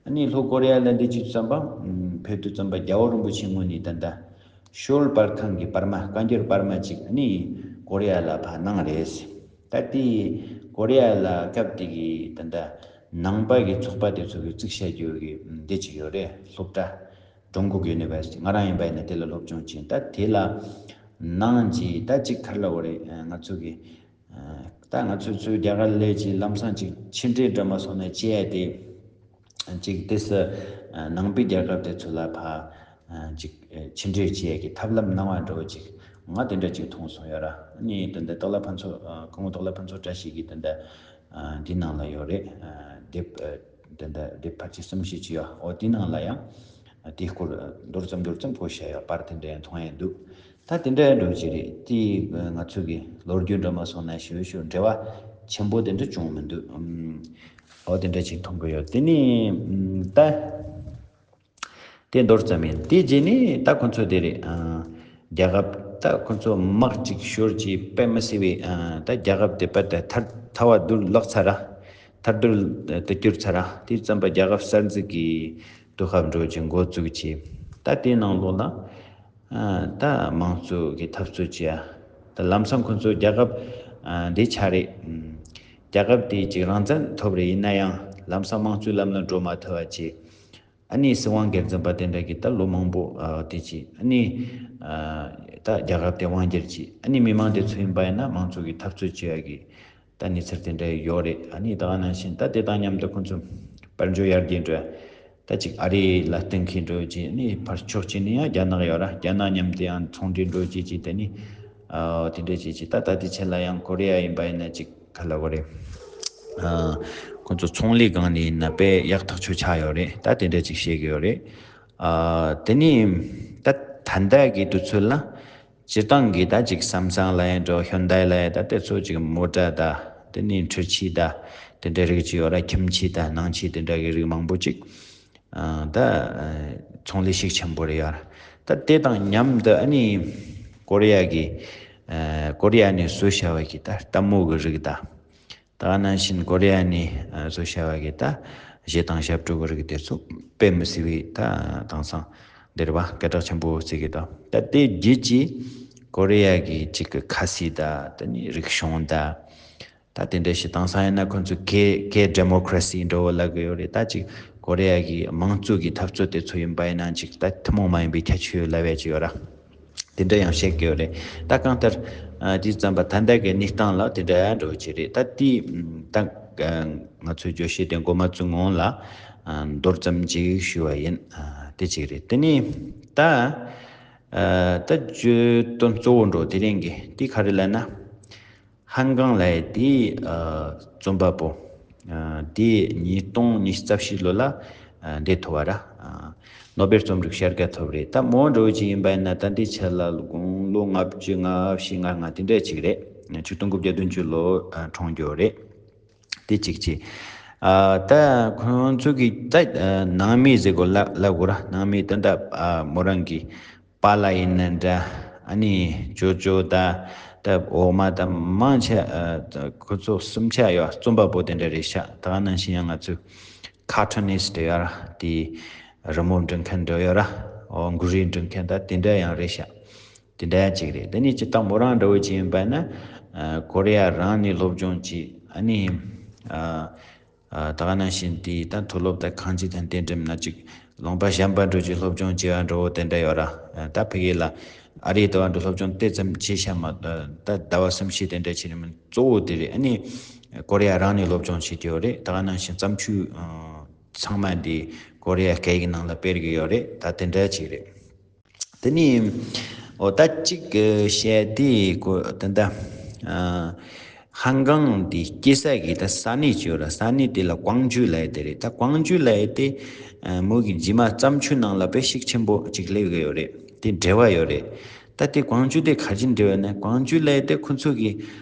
ཨ་ནི་ལྷོ་ཀོ་རི་ཡ་ལ་འདི་བྱེད་དུས་ཙམ་པ། ཕེབས་དུས་ཙམ་པ་རྒྱལ་བ་རིན་པོ་ཆེ་ངོས་ནས་ད་ལྟ་ཤོལ་པར་ཁང་གི་པར་མ་བཀའ་འགྱུར་པར་མ་ཅིག་ཨ་ནི་ཀོ་རི་ཡ་ལ་ཕར་གནང་རེད། ད་དེ་ཀོ་རི་ཡ་ལ་སྐབས་དེ་གི་ད་ལྟ་ནང་པ་གི་ཚོགས་པ་དེ་ཚོ་གི་བཙུགས་བྱ་རྒྱུ་གི་འདི་ཅིག་ཡོད་རེད། སློབ་གྲྭ་ཀྲུང་གོ་གི་ཡུ་ནི་ཝར་སི་ཊི་ང་རང་ཡིན་པ་ཡིན་ན་དེ་ལ་སློབ་སྦྱོང་བྱས། ད་དེ་ལ་ནང་གི་ད་ཅིག་ག་རེ་ལབ་དགོས་རེད། ང་ཚོ་གི་ད་ང་ཚོ་ཚོའི་རྒྱ་གར་སླེབས་ཀྱི་ལམ་སང་ཅིག་ཕྱི་འབྲེལ་འདྲ་མ་སོང་ན་བྱས་ཏེ། ཅིག་དེ་སུ་ནང་པའི་རྒྱལ་ཁབ་དེ་ཚོ་ལ་ཕ་ཅིག་ཕྱི་འབྲེལ་བྱས་ཀྱི་ཐབས་ལམ་གནང་བ་འདྲ་བོ་ཅིག་ང་དེ་འདྲ་ཅིག་མཐོང་སོང་ཡོད་ར། ནི་དེ་འདྲ་སྟག་ལྷ་ཕུན་ཚོགས་སྐུ་ངོ་སྟག་ལྷ་ཕུན་ཚོགས་བཀྲ་ཤིས་ཀྱི་དེ་འདྲ་འདི་ནང་ལ་ཡོད་རེད། དེབ་དེ་འདྲ་དེབ་ཕལ་ཆེར་གསུམ་བཞི་ཅིག་ཡོད། འོ་དེ་ནང་ལ་ཡང་དེའི་སྐོར་མདོར་ཙམ་མདོར་ཙམ་བཀོད་བཞག་ཡོད། པར་དེ་འདྲ་ཡང་མཐོང་ཡ་འདུག་ད་དེ་འདྲ་འགྲོ་གི་རེད། དེ་ང་ཚོ་གི་ལོ་རྒྱུས་འདྲ་མ་སོང་ན་ཞུ་ཞུ་འབྲེལ་བ་ཆེན་པོ་དེ་འདྲ་བྱུང་མི་འདུག་ཨམ། འོ་དེ་འདྲ་ཅིག་མཐོང་གི་ཡོད། དེ་ནས་ད་དེ་མདོར་ཙམ་ཡིན། དེ་རྗེས་ནས་ད་ཁོ་ཚོ་དེ་རེད། ཨ། རྒྱལ་ཁབ་ད་ཁོ་ཚོ་དམག་ཅིག་ཤོར་གྱི་དཔེ་མི་སྲིད་པའི། ཨ། ད་རྒྱལ་ཁབ་དེ་དཔེ་ད་ཐར་ཐར་བ་དུར་ལག་ཚར་ར། ཐར་དུར་དུ་གྱུར་ཚར་ར། དེ་ཙམ་པ་རྒྱལ་ཁབ་གསར་འཛུགས་ཀྱི་དུས་སྐབས་འགྲོ་གི་འགོ་བཙུགས་ཀྱི། ད་དེའི་ནང་ལོགས་ལ། ཨ། ད་དམངས་གཙོ་གི་འཐབ་རྩོད་བྱས། ད་ལམ་སང་ཁོ་ཚོ་རྒྱལ་ཁབ་ཨ་འདི་ཆགས་རེད། ཨམ། རྒྱལ་ཁབ་དེ་ཅིག་རང་བཙན་ཐོབ་རེད། ཡིན་ན་ཡང་ལམ་སང་དམངས་གཙོའི་ལམ་ལ་འགྲོ་མ་ཐུབ་པ་བྱས། ཨ་ནི་སྲིད་དབང་སྒེར་འཛིན་པ་དེ་འདྲ་གིས་ད་ལོ་མང་པོ་ཨ་དེ་བྱས། ཨ་ནི་ཨ་ད་རྒྱལ་ཁབ་དེ་དབང་སྒྱུར་བྱས། ཨ་ནི་མི་མང་དེ་ཚོ་ཡིན་པ་ཡིན་ན་དམངས་གཙོ་གི་འཐབ་རྩོད་བྱེད་ཡ་གི་ད་གནས་ཚུལ་དེ་འདྲ་ཡོད་རེད། ཨ་ནི་ད་ག་ནང་བཞིན་ད་དེ་དང་མཉམ་དུ་ཁོང་ཚོ་དཔལ་འབྱོར་ཡར་རྒྱས་འགྲོ་ཡ། ད་ཅིག་ཨ་རི་ལ་བརྟེན་མཁན་འགྲོ་ཡོད་ཅིག་ཨ་ནི་ཕར་ཕྱོགས་གཅིག་ནས་ཡང་རྒྱ་ནག་ཡོད་ར། རྒྱ་ནག་མཉམ་དུ་ཡང་ཚོང་འབྲེལ་འགྲོ་ཡོད་ཅིག་ཅིག་དེ་ནི་ཨ་དེ་འདྲ་ཅིག་ཅིག་ད་ད་ལྟའི་ཆ་ལ་ཡང་ཀོ་རི་ཡ་ཡིན་པ་ཡིན་ན་ཅིག་ག་ལབ་དགོས་རེད། ཨ། ཁོང་ཚོ་ཚོང་ལས་སྒང་ནས་ཡིན་ན་དཔེ་ཡག་ཐག་ཆོད་ཆགས་ཡོད་རེད། ད་དེ་འདྲ་ཅིག་བཤད་ཀྱི་ཡོད་རེད། ཨ། དེ་ནས་ད་ད་ལྟ་གི་དུས་ཚོད་ལ་སྤྱིར་བཏང་གི་ད་ཅིག་སམ་སང་ལབ་ཡ་འགྲོ། ཧོན་དའི་ལབ་ཡ། ད་དེ་ཚོ་ཅིག་མོ་ཊ་ད་དེ་ནས་འཕྲུལ་ཆས་ད་དེ་འདྲ་རིགས་ཅིག་ཡོད་ར། ཁྱིམ་ཆས་ད་ནང་ཆས་དེ་འདྲ་གི་རིགས་མང་པོ་ཅིག་ཨ། ད་ཨ། ཚོང་ལས་ཤུགས་ཆེན་པོ་རེད་ཡོད་ར། ད་དེ་དང་མཉམ་དུ་ཨ་ནི་ཀོ་རི་ཡ་གི་ཨ། ཀོ་རི་ཡ་ནས་བཟོས་བྱ་བ་གི་ད་རྟ་མོ་གི་རིགས་ད། ད་ག་ནང་བཞིན་ཀོ་རི་ཡ་ནས་ཨ། བཟོས་བྱ་བ་གི་ད་གཞས་དང་ཞབས་བྲོ་གི་རིགས་དེ་ཚོ་དཔེ་མི་སྲིད་པའི་ད་དེང་སང་འདིར་བ་སྐད་གྲགས་ཆེན་པོ་བརྩི་གི་འདུག་ད་དེ་རྗེས་ཀྱི་ཀོ་རི་ཡ་གི་ཅིག་གི་ཁ་སི་ད་དེ་ནི་རིག་གཞུང་ད། ད་དེ་འདྲ་ཞིག་དེང་སང་ཡིན་ན་ཁོང་ཚོས་K K democracy འདྲ་བོ་ལབ་གི་ཡོད་རེད། ད་ཅིག་ཀོ་རི་ཡ་གི་དམངས་གཙོ་གི་འཐབ་རྩོད་དེ་ཚོ་ཡིན་པ་ཡིན་ན་ཅིག་ད་ཐུན་མོང་མ་ཡིན་པའི་ཁྱད་ཆོས་ལབ་ཡ་ཅིག་ཡོད་ར། དེ་འདྲ་ཡང་བཤད་ཀྱི་ཡོད་རེད། ད་གང་ལྟར་ཨ། དེ་ཙམ་པ་ད་ལྟ་གི་གནས་སྟངས་ལ་དེ་འདྲ་འགྲོ་གི་རེད། ད་དེ་ད་ཨ། ང་ཚོའི་བརྗོད་གཞི་དེ་འགོ་མ་བཙུགས་སྔོན་ལ་ཨ། མདོར་ཙམ་ཅིག་ཞུ་བ་ཡིན། ཨ། དེ་གཅིག་རེད། དེ་ནས་ད་ཨ། ད་བརྗོད་དོན་གཙོ་བོ་འགྲོ་དེ་རིང་གི་དེ་ག་རེ་ལབ་ན། ཧན་ཀང་ལབ་ཡ་དེའི་ཨ། རྩོམ་པ་པོ་ཨ། དེ་ཉིས་སྟོང་ཉི་ཤུ་རྩ་བཞི་ལོ་ལ་ཨ། འདས་ཐུབ་པ་ར། ཨ། ནོ་སྦེལ་རྩོམ་རིག་བྱ་དགའ་ཐོབ་རེད། ད་མོ་འདྲ་བོ་ཅིག་ཡིན་པ་ཡིན་ན་ད་འདི་ཆ་ལ་དགུང་ལོ་ལྔ་བཅུ་ང་བཞི་ང་ལྔ་དེ་འདྲ་ཅིག་རེད། ཆིག་སྟོང་དགུ་བརྒྱ་བདུན་ཅུ་ལོ་ཨ། འཁྲུངས་རྒྱུ་རེད། དེ་གཅིག་བྱས། ཨ། ད་ཁོང་ཚོ་གི་ད་ཨ། ནང་མི་ཟེར་དགོས་ལབ་ལབ་དགོས་ར། ནང་མི་ད་ད་ཨ། མོ་རང་གི་པཱ་ལགས་ཡིན་ན་འདྲ། ཨ་ནི་ཅོ་ཅོ་ད་ད་འོག་མ་ད་མང་ཆེ་ཨ། ད་ཁོ་ཚོ་གསུམ་ཆ་ཡོད། རྩོམ་པ་པོ་དེ་འདྲ་རེད་ཤག་ད་ག་ནང་བཞིན་ཡང་ང་ཚོའི་ཁར་ཊུ་ནིསི་ཊི་ཡོད་ར། དེ་རི་མོ་འབྲི་མཁན་འདྲ་ཡོད་ར། འོ་འགུ་རིས་འབྲི་མཁན་ད་དེ་འདྲ་ཡང་རེད་ཤག་དེ་འདྲ་ཡང་གཅིག་རེད། དེ་ནས་སྤྱིར་བཏང་མོ་རང་འདྲ་བོ་ཅིག་ཡིན་པ་ན་ཨ། ཀོ་རི་ཡ་རང་ནས་སློབ་སྦྱོང་བྱས། ཨ་ནི་ཨ། ཨ། ད་ག་ནང་བཞིན་དེ་ད་མཐོ་སློབ་དང་གང་ཅི་དང་དེ་འགྲིམ་ན་ཅིག་ལུང་པ་གཞན་པ་འགྲོ་རྒྱུ་སློབ་སྦྱོང་བྱེད་པ་འགྲོ་བོ་དེ་འདྲ་ཡོད་ར། ཨ། ད་ཕ་གི་ལ་ཨ་རི་དུ་བ་འགྲོ་སློབ་སྦྱོང་དེ་ཙམ་བྱེད་ཤ་མ་ད་ཟླ་བ་གསུམ་བཞི་དེ་འདྲ་བྱེད་ནི་མིན། གཙོ་བོ་དེ་རེད། ཨ་ནི་ཀོ་རི་ཡ་རང་ནས་སློབ་སྦྱོང་བྱེད་ཀྱི་ཡོད་རེད། ད་ག་ནང་བཞིན་བརྩམས་ཆོས་ཨ། ཚང་མ་འདི་ཀོ་རི་ཡ་སྐད་ཡིག་ནང་ལ་སྤེལ་གྱི་ཡོད་རེད། ད་དེ་འདྲ་ཅིག་རེད། དེ་ནི་འོ་ད་གཅིག་གི་བཤད་དེ་གོ་ད་ད་ཨ། ཧང་ཀང་དེ་སྐྱེས་ས་གི་ད་ས་གནས་ཅིག་ཡོད་ར། ས་གནས་དེ་ལ་ཀོང་ཇུ་ལབ་ཡ་དེ་རེད། ད་ཀོང་ཇུ་ལབ་ཡ་དེ་ཨ། མོ་གི་རྗེས་མ་བརྩམས་ཆོས་ནང་ལ་དཔེ་ཤུགས་ཆེན་པོ་ཅིག་སླེབས་གི་ཡོད་རེད། དེ་འབྲེལ་བ་ཡོད་རེད། ད་དེ་ཀོང་ཇུ་དེ་ག་རེ་འབྲེལ་བ་ན། ཀོང་ཇུ་ལབ་ཡ་དེ་ཁོ་ཚོ་གི་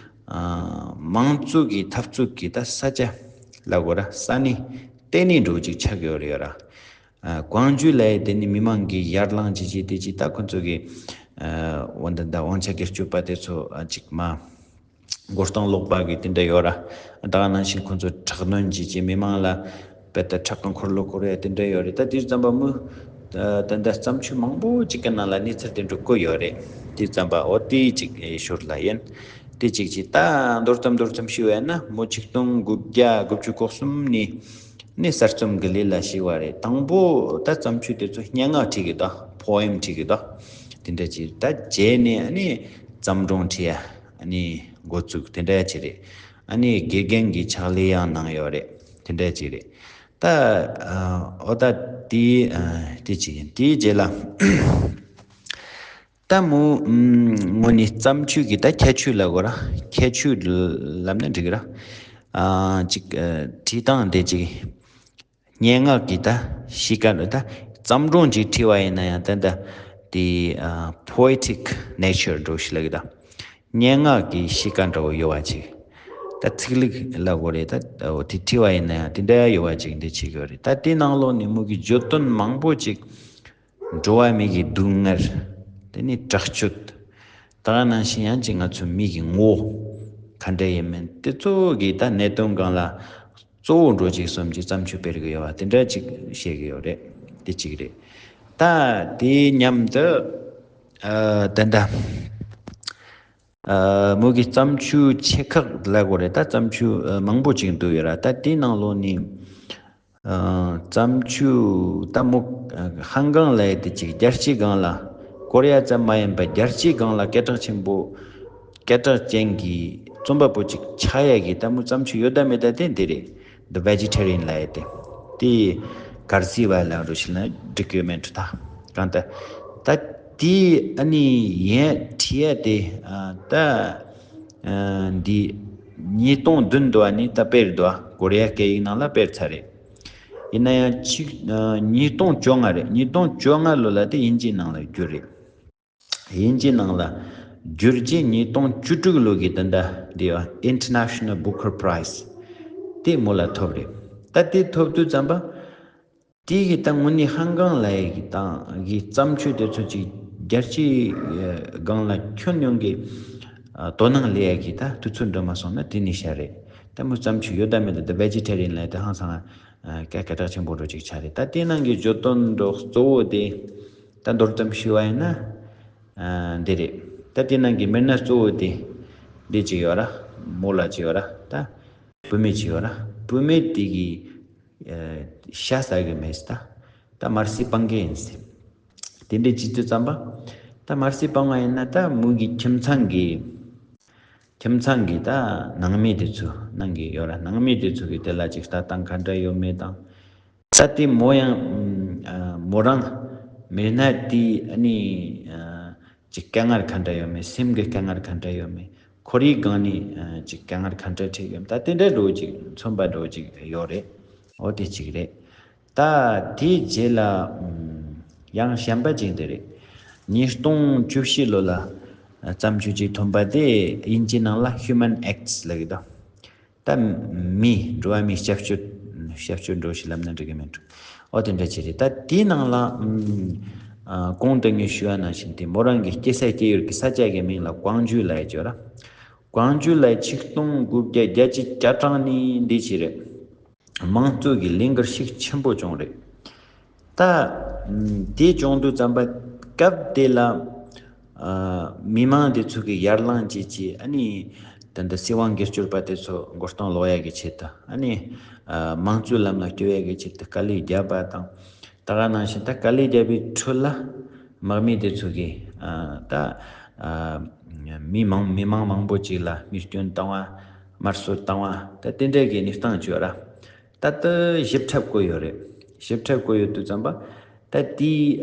ཨ། དམངས་གཙོ་གི་འཐབ་རྩོད་ཀྱི་ད་ས་ཆ་ལབ་དགོས་ར། ས་གནས་ལྟེ་གནས་འདྲ་བོ་ཅིག་ཆགས་ཀྱི་ཡོད་རེད་ཡོད་ར། ཨ། ཀོང་ཇུ་ལབ་ཡ་དེ་ནི་མི་མང་གི་ཡར་ལངས་བྱེད་ཀྱི་དེ་ཅིག་ད་ཁོ་ཚོ་གི་ཨ། འོ་ད་ད་དབང་ཆ་སྒེར་གཅོད་པ་དེ་ཚོ་ཨ། ཅིག་མ་མགོ་རྟིང་སློག་པ་གི་དེ་འདྲ་ཡོད་ར། ད་ག་ནང་བཞིན་ཁོ་ཚོ་དྲག་གནོན་བྱེད་ཀྱི་མི་མང་ལ་དཔེ་ད་ཁྲག་གི་འཁོར་ལོ་བསྐོར་ཡ་དེ་འདྲ་ཡོད་རེད། ད་དེ་ཙམ་པ་མོ་ད་ད་ད་བརྩམས་ཆོས་མང་པོ་ཅིག་གི་ནང་ལ་གནས་ཚུལ་དེ་འདྲ་བཀོད་ཡོད་རེད། དེ་ཙམ་པ་འོ་དེ་ཅིག་ཞོར་ལ་ཡིན། དེ་གཅིག་བྱས། ད་མདོར་ཙམ་མདོར་ཙམ་ཞུ་བ་ཡིན་ན་མོ་ཆིག་སྟོང་དགུ་བརྒྱ་དགུ་བཅུ་གོ་གསུམ་ནས་ནས་གསར་རྩོམ་གྱི་ལས་ལ་ཞུགས་པ་རེད། དང་པོ་ད་བརྩམས་ཆོས་དེ་ཚོ་སྙན་ངག་བྲིས་གི་འདུག་པོ་ཨེམ་བྲིས་གི་འདུག་དེ་འདྲ་བྱས། ད་རྗེས་ནས་ཨ་ནི་བརྩམས་སྒྲུང་བྲིས་ཡ་ཨ་ནི་འགོ་བཙུགས། དེ་འདྲ་ཡ་བྱས་རེད། ཨ་ནི་དགེ་རྒན་གྱི་ཕྱག་ལས་ཡང་གནང་ཡོད་རེད། དེ་འདྲ་བྱས་རེད། ད་ཨ། འོ་ད་དེ་ཨ། དེ་གཅིག་ཡིན། དེའི་རྗེས་ལ་ད་མོ་ཨམ། ངོ་ནས་བརྩམས་ཆོས་ཀྱི་ད་ཁྱད་ཆོས་ལབ་དགོས་ར། ཁྱད་ཆོས་ལབ་ན་འགྲིག་ར། ཨ། ཅིག་ཨ། བྲིས་སྟངས་དེ་ཅིག་སྙན་ངག་གི་ད་གཤིས་ཀ་ད་བརྩམས་སྒྲུང་ཅིག་བྲིས་པ་ཡིན་ན་ཡང་ད་ད་དེ་ཨ། poetic nature འདྲ་བོ་ཞིག་ལབ་གི་ད། སྙན་ངག་གི་གཤིས་ཀ་འདྲ་བོ་ཡོད་པ་ཅིག་ད་ཚིག་ལྷུག་ལབ་དགོས་རེད། ད་འོ་དེ་བྲིས་པ་ཡིན་ན་ཡང་དེ་འདྲ་ཡོད་པ་ཅིག་འདི་བྱེད་ཀྱི་ཡོད་རེད། ད་དེ་ནང་ལོགས་ནས་མོ་གི་བརྗོད་དོན་མང་པོ་ཅིག་འགྲོ་བ་མི་གི་སྡུག་བསྔལ། དེ་ནས་དྲག་སྤྱོད། ད་ག་ནང་བཞིན་ཡང་ཅིག་ང་ཚོ་མི་གི་ངོ་བོ་ག་འདྲ་ཡིན་མིན་དེ་ཚོ་གི་ད་གནད་དོན་སྒང་ལ་གཙོ་བོ་འགྲོ་ཅིག་གསུམ་གྱི་བརྩམས་ཆོས་སྤེལ་གི་ཡོད་པ་དེ་འདྲ་ཅིག་བཤད་གི་ཡོད་རེད། དེ་གཅིག་རེད། ད་དེ་མཉམ་དུ་ཨ། ད་ད། ཨ། མོ་གི་བརྩམས་ཆོས་ཆེ་ཁག་ལབ་དགོས་རེད། ད་བརྩམས་ཆོས་ཨ། མང་པོ་ཅིག་འདུག་ཡོད་ར། ད་དེའི་ནང་ལོགས་ནས་ཨ། བརྩམས་ཆོས་ད་མོ་ཨ། ཧང་ཀང་ལབ་ཡ་དེ་ཅིག་རྒྱལ་སྤྱིའི་སྒང་ལ་ཀོ་རི་ཡ་ཙམ་མ་ཡིན་པ་རྒྱལ་སྤྱིའི་སྒང་ལ་སྐད་གྲགས་ཆེན་པོ་སྐད་གྲགས་ཅན་གྱི་རྩོམ་པ་པོ་ཅིག་ཆགས་ཡ་གི་ད་མོ་བརྩམས་ཆོས་ཡོད་ད་མེད་ད་དེ་འདི་རེད། The Vegetarian ལབ་ཡ་དེ། དེ་གར་སི་བ་ལ་རུ་ཤི་ན་འགྲིག་ཡོད་མེད་འདྲ་ད། གང་ལྟར་ད་དེ་ཨ་ནི་ཡན་བྲིས་ཡ་དེ་ཨ། ད་ཨ། འདི་ ཉིས་སྟོང་བདུན་འདྲ་བ་ནས་ད་སྤེལ་འདུག་ཨ། ཀོ་རི་ཡ་སྐད་ཡིག་ནང་ལ་སྤེལ་ཚར་རེད། ཡིན་ན་ཡང་ཆིག་ཉིས་སྟོང་བཅོ་ལྔ་རེད། ཉིས་སྟོང་བཅོ་ལྔ་ལོ་ལ་དེ་དབྱིན་ཇིའི་ནང་ལ་བསྒྱུར་རེད། དབྱིན་ཇིའི་ནང་ལ་བསྒྱུར་རྗེས་ཉིས་སྟོང་བཅུ་དྲུག་ལོ་གི་ད་ལྟ་འདི་ཨ་International Booker Prize དེ་མོ་ལ་ཐོབ་རེད། ད་དེ་ཐོབ་དུས་ཙམ་པ། དེ་གི་ད་དངོས་གནས་ཧང་ཀང་ལ་ཡ་གི་དང་གི་བརྩམས་ཆོས་དེ་ཚོ་ཅིག་རྒྱལ་སྤྱིའི་སྒང་ལ་ཁྱོན་ཡོངས་ཀྱི་དོ་སྣང་སླེབས་ཡ་གི་ད་དུས་ཚོད་འགྲོ་མ་སོང་ན་དེ་ནི་ཤ་རེད། ད་མོ་བརྩམས་ཆོས་ཡོད་ད་མེད་ད། The Vegetarian ལ་ཡ་ད་ཧང་སང་སྐད་སྐད་གྲགས་ཆེན་པོ་འགྲོ་ཅིག་ཆགས་རེད། ད་དེ་ནང་གི་བརྗོད་དོན་འགྲོ་གཙོ་བོ་དེ་ད་མདོར་ཙམ་ཞུ་བ་ཡིན་ན་འདི་རེད། ད་དེ་ནང་གི་མི་སྣ་གཙོ་བོ་དེ་འདི་ཅིག་ཡོད་ར། མོ་ལ་ཅིག་ཡོད་ར། ད་བུད་མེད་ཅིག་ཡོད་ར། བུད་མེད་དེ་གི་ཤ་ཟ་གི་མེད་ད། ད་མར་སི་སྤང་གི་ཡིན་ཟེར། དེ་འདྲའི་བྱེད་དུས་ཙམ་པ། ད་མར་སི་སྤང་བ་ཡིན་ན་ད་མོ་གི་ཁྱིམ་ཚང་གི་ཁྱིམ་ཚང་གི་ད་ནང་མི་དེ་ཚོ་ནང་གི་ཡོད་ར། ནང་མི་དེ་ཚོ་གི་དེ་ལ་ཅིག་ལྟ་སྟངས་ག་འདྲ་ཡོད་མེད་དང་། ད་དེ་མོ་ཡང་མོ་རང་མི་སྣ་དེ་ཨ་ནི་ཅིག་དཀའ་ངལ་ག་འདྲ་ཡོད་མེད། སེམས་ཀྱི་དཀའ་ངལ་ག་འདྲ་ཡོད་མེད། ཁོར་ཡུག་སྒང་ནས་ཅིག་དཀའ་ངལ་ག་འདྲ་འཕྲད་ཡོད་མེད། ད་དེ་འདྲ་འགྲོ་ཅིག་མཚོན་པ་འགྲོ་ཅིག་ཡོད་རེད། འོ་དེ་གཅིག་རེད། ད་དེའི་རྗེས་ལ་ཡང་གཞན་པ་ཅིག་འདི་རེད། ཉིས་སྟོང་བཅུ་བཞི་ལོ་ལ་བརྩམས་ཆོས་ཅིག་ཐོན་པ་དེ་དབྱིན་ཇིའི་ནང་ལ་Human Acts ལབ་ཀྱི་འདུག་ད་མི་འགྲོ་བ་མིའི་སྐྱབས་བཅོལ་སྐྱབས་བཅོལ་འགྲོ་ཞིག་ལབ་ན་འགྲིག་གི་མིན་འགྲོ། འོ་དེ་འདྲ་ཅིག་རེད། ད་དེའི་ནང་ལ་གོང་དུ་ངས་ཞུས་པ་ནང་བཞིན་དེ་མོ་རང་གི་སྐྱེས་ས་སྐྱེས་ཡུལ་གྱི་ས་ཆ་གི་མིང་ལ་ཀོང་ཇུ་ལབ་ཡ་ཅིག་ཡོད་ར། ཀོང་ཇུ་ལ་ཆིག་སྟོང་དགུ་བརྒྱ་བརྒྱད་ཅུ་གྱ་གྲངས་ནས་འདི་ཅིག་རེད། དམངས་གཙོ་གི་ལས་འགུལ་ཤུགས་ཆེན་པོ་བྱུང་རེད། ད་དེ་བྱུང་དུས་ཙམ་པ་སྐབས་དེ་ལ་མི་མང་དེ་ཚོ་གི་ཡར་ལངས་བྱས་བྱས། ཨ་ནི་ད་ལྟ་སྲིད་དབང་སྒེར་གཅོད་པ་དེ་ཚོ་མགོ་རྟིང་སློག་ཡ་གི་ཆེད་དུ། ཨ་ནི་དམངས་གཙོའི་ལམ་ལ་བསྐྱོད་ཡ་གི་ཆེད་དུ་དཀའ་ལས་བརྒྱབ་པ་དང་། ད་ག་ནང་བཞིན་ད་དཀའ་ལས་བརྒྱབ་པའི་ཁྲོད་ལ་དམག་མི་དེ་ཚོ་གིས་ད་མི་མང་མི་མང་མང་པོ་ཅིག་ལ་རྨས་སྐྱོན་བཏང་བ། དམར་གསོད་བཏང་བ། ད་དེ་འདྲ་གི་གནས་སྟངས་བྱུང་བ་ར། ད་ལྟ་ཞིབ་ཕྲ་བཀོད་ཡོད་རེད། ཞིབ་ཕྲ་བཀོད་ཡོད་དུས་ཙམ་པ། ད་དེའི་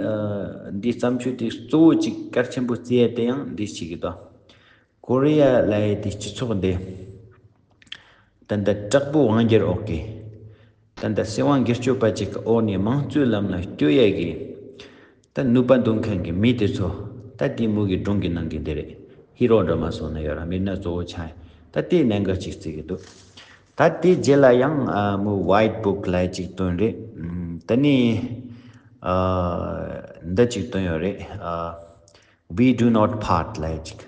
འདིའི་བརྩམས་ཆོས་དེ་གཙོ་བོ་ཅིག་གལ་ཆེན་པོ་བརྩི་ཡ་དེ་ཡང་འདི་ཞིག་གི་དོ། ཀོ་རི་ཡ་ལབ་ཡ་དེ་སྤྱི་ཚོགས་འདི་ད་ལྟ་དྲག་པོའི་དབང་སྒྱུར་འོག་གི། ད་ལྟ་སྲིད་དབང་སྒེར་གཅོད་པ་ཅིག་གི་འོག་ནས་དམངས་གཙོའི་ལམ་ལ་བསྐྱོད་ཡ་གི། ད་ནུས་པ་འདོན་མཁན་གྱི་མི་དེ་ཚོ། ད་དེ་མོ་གི་སྒྲུང་གི་ནང་གི་འདི་རེད། ཧི་རོ་འདྲ་མ་སོང་ན་ཡོད་ར། མི་སྣ་གཙོ་བོ་ཆགས། ད་དེའི་གནད་འགག་ཅིག་བརྩི་གི་འདུག་ད་དེའི་རྗེས་ལ་ཡང་མོ་White Book ལབ་ཡ་ཅིག་བཏོན་རེད། ད་ནི་འདི་ཅིག་བཏོན་ཡོད་རེད། We Do Not Part ལབ་ཡ་ཅིག་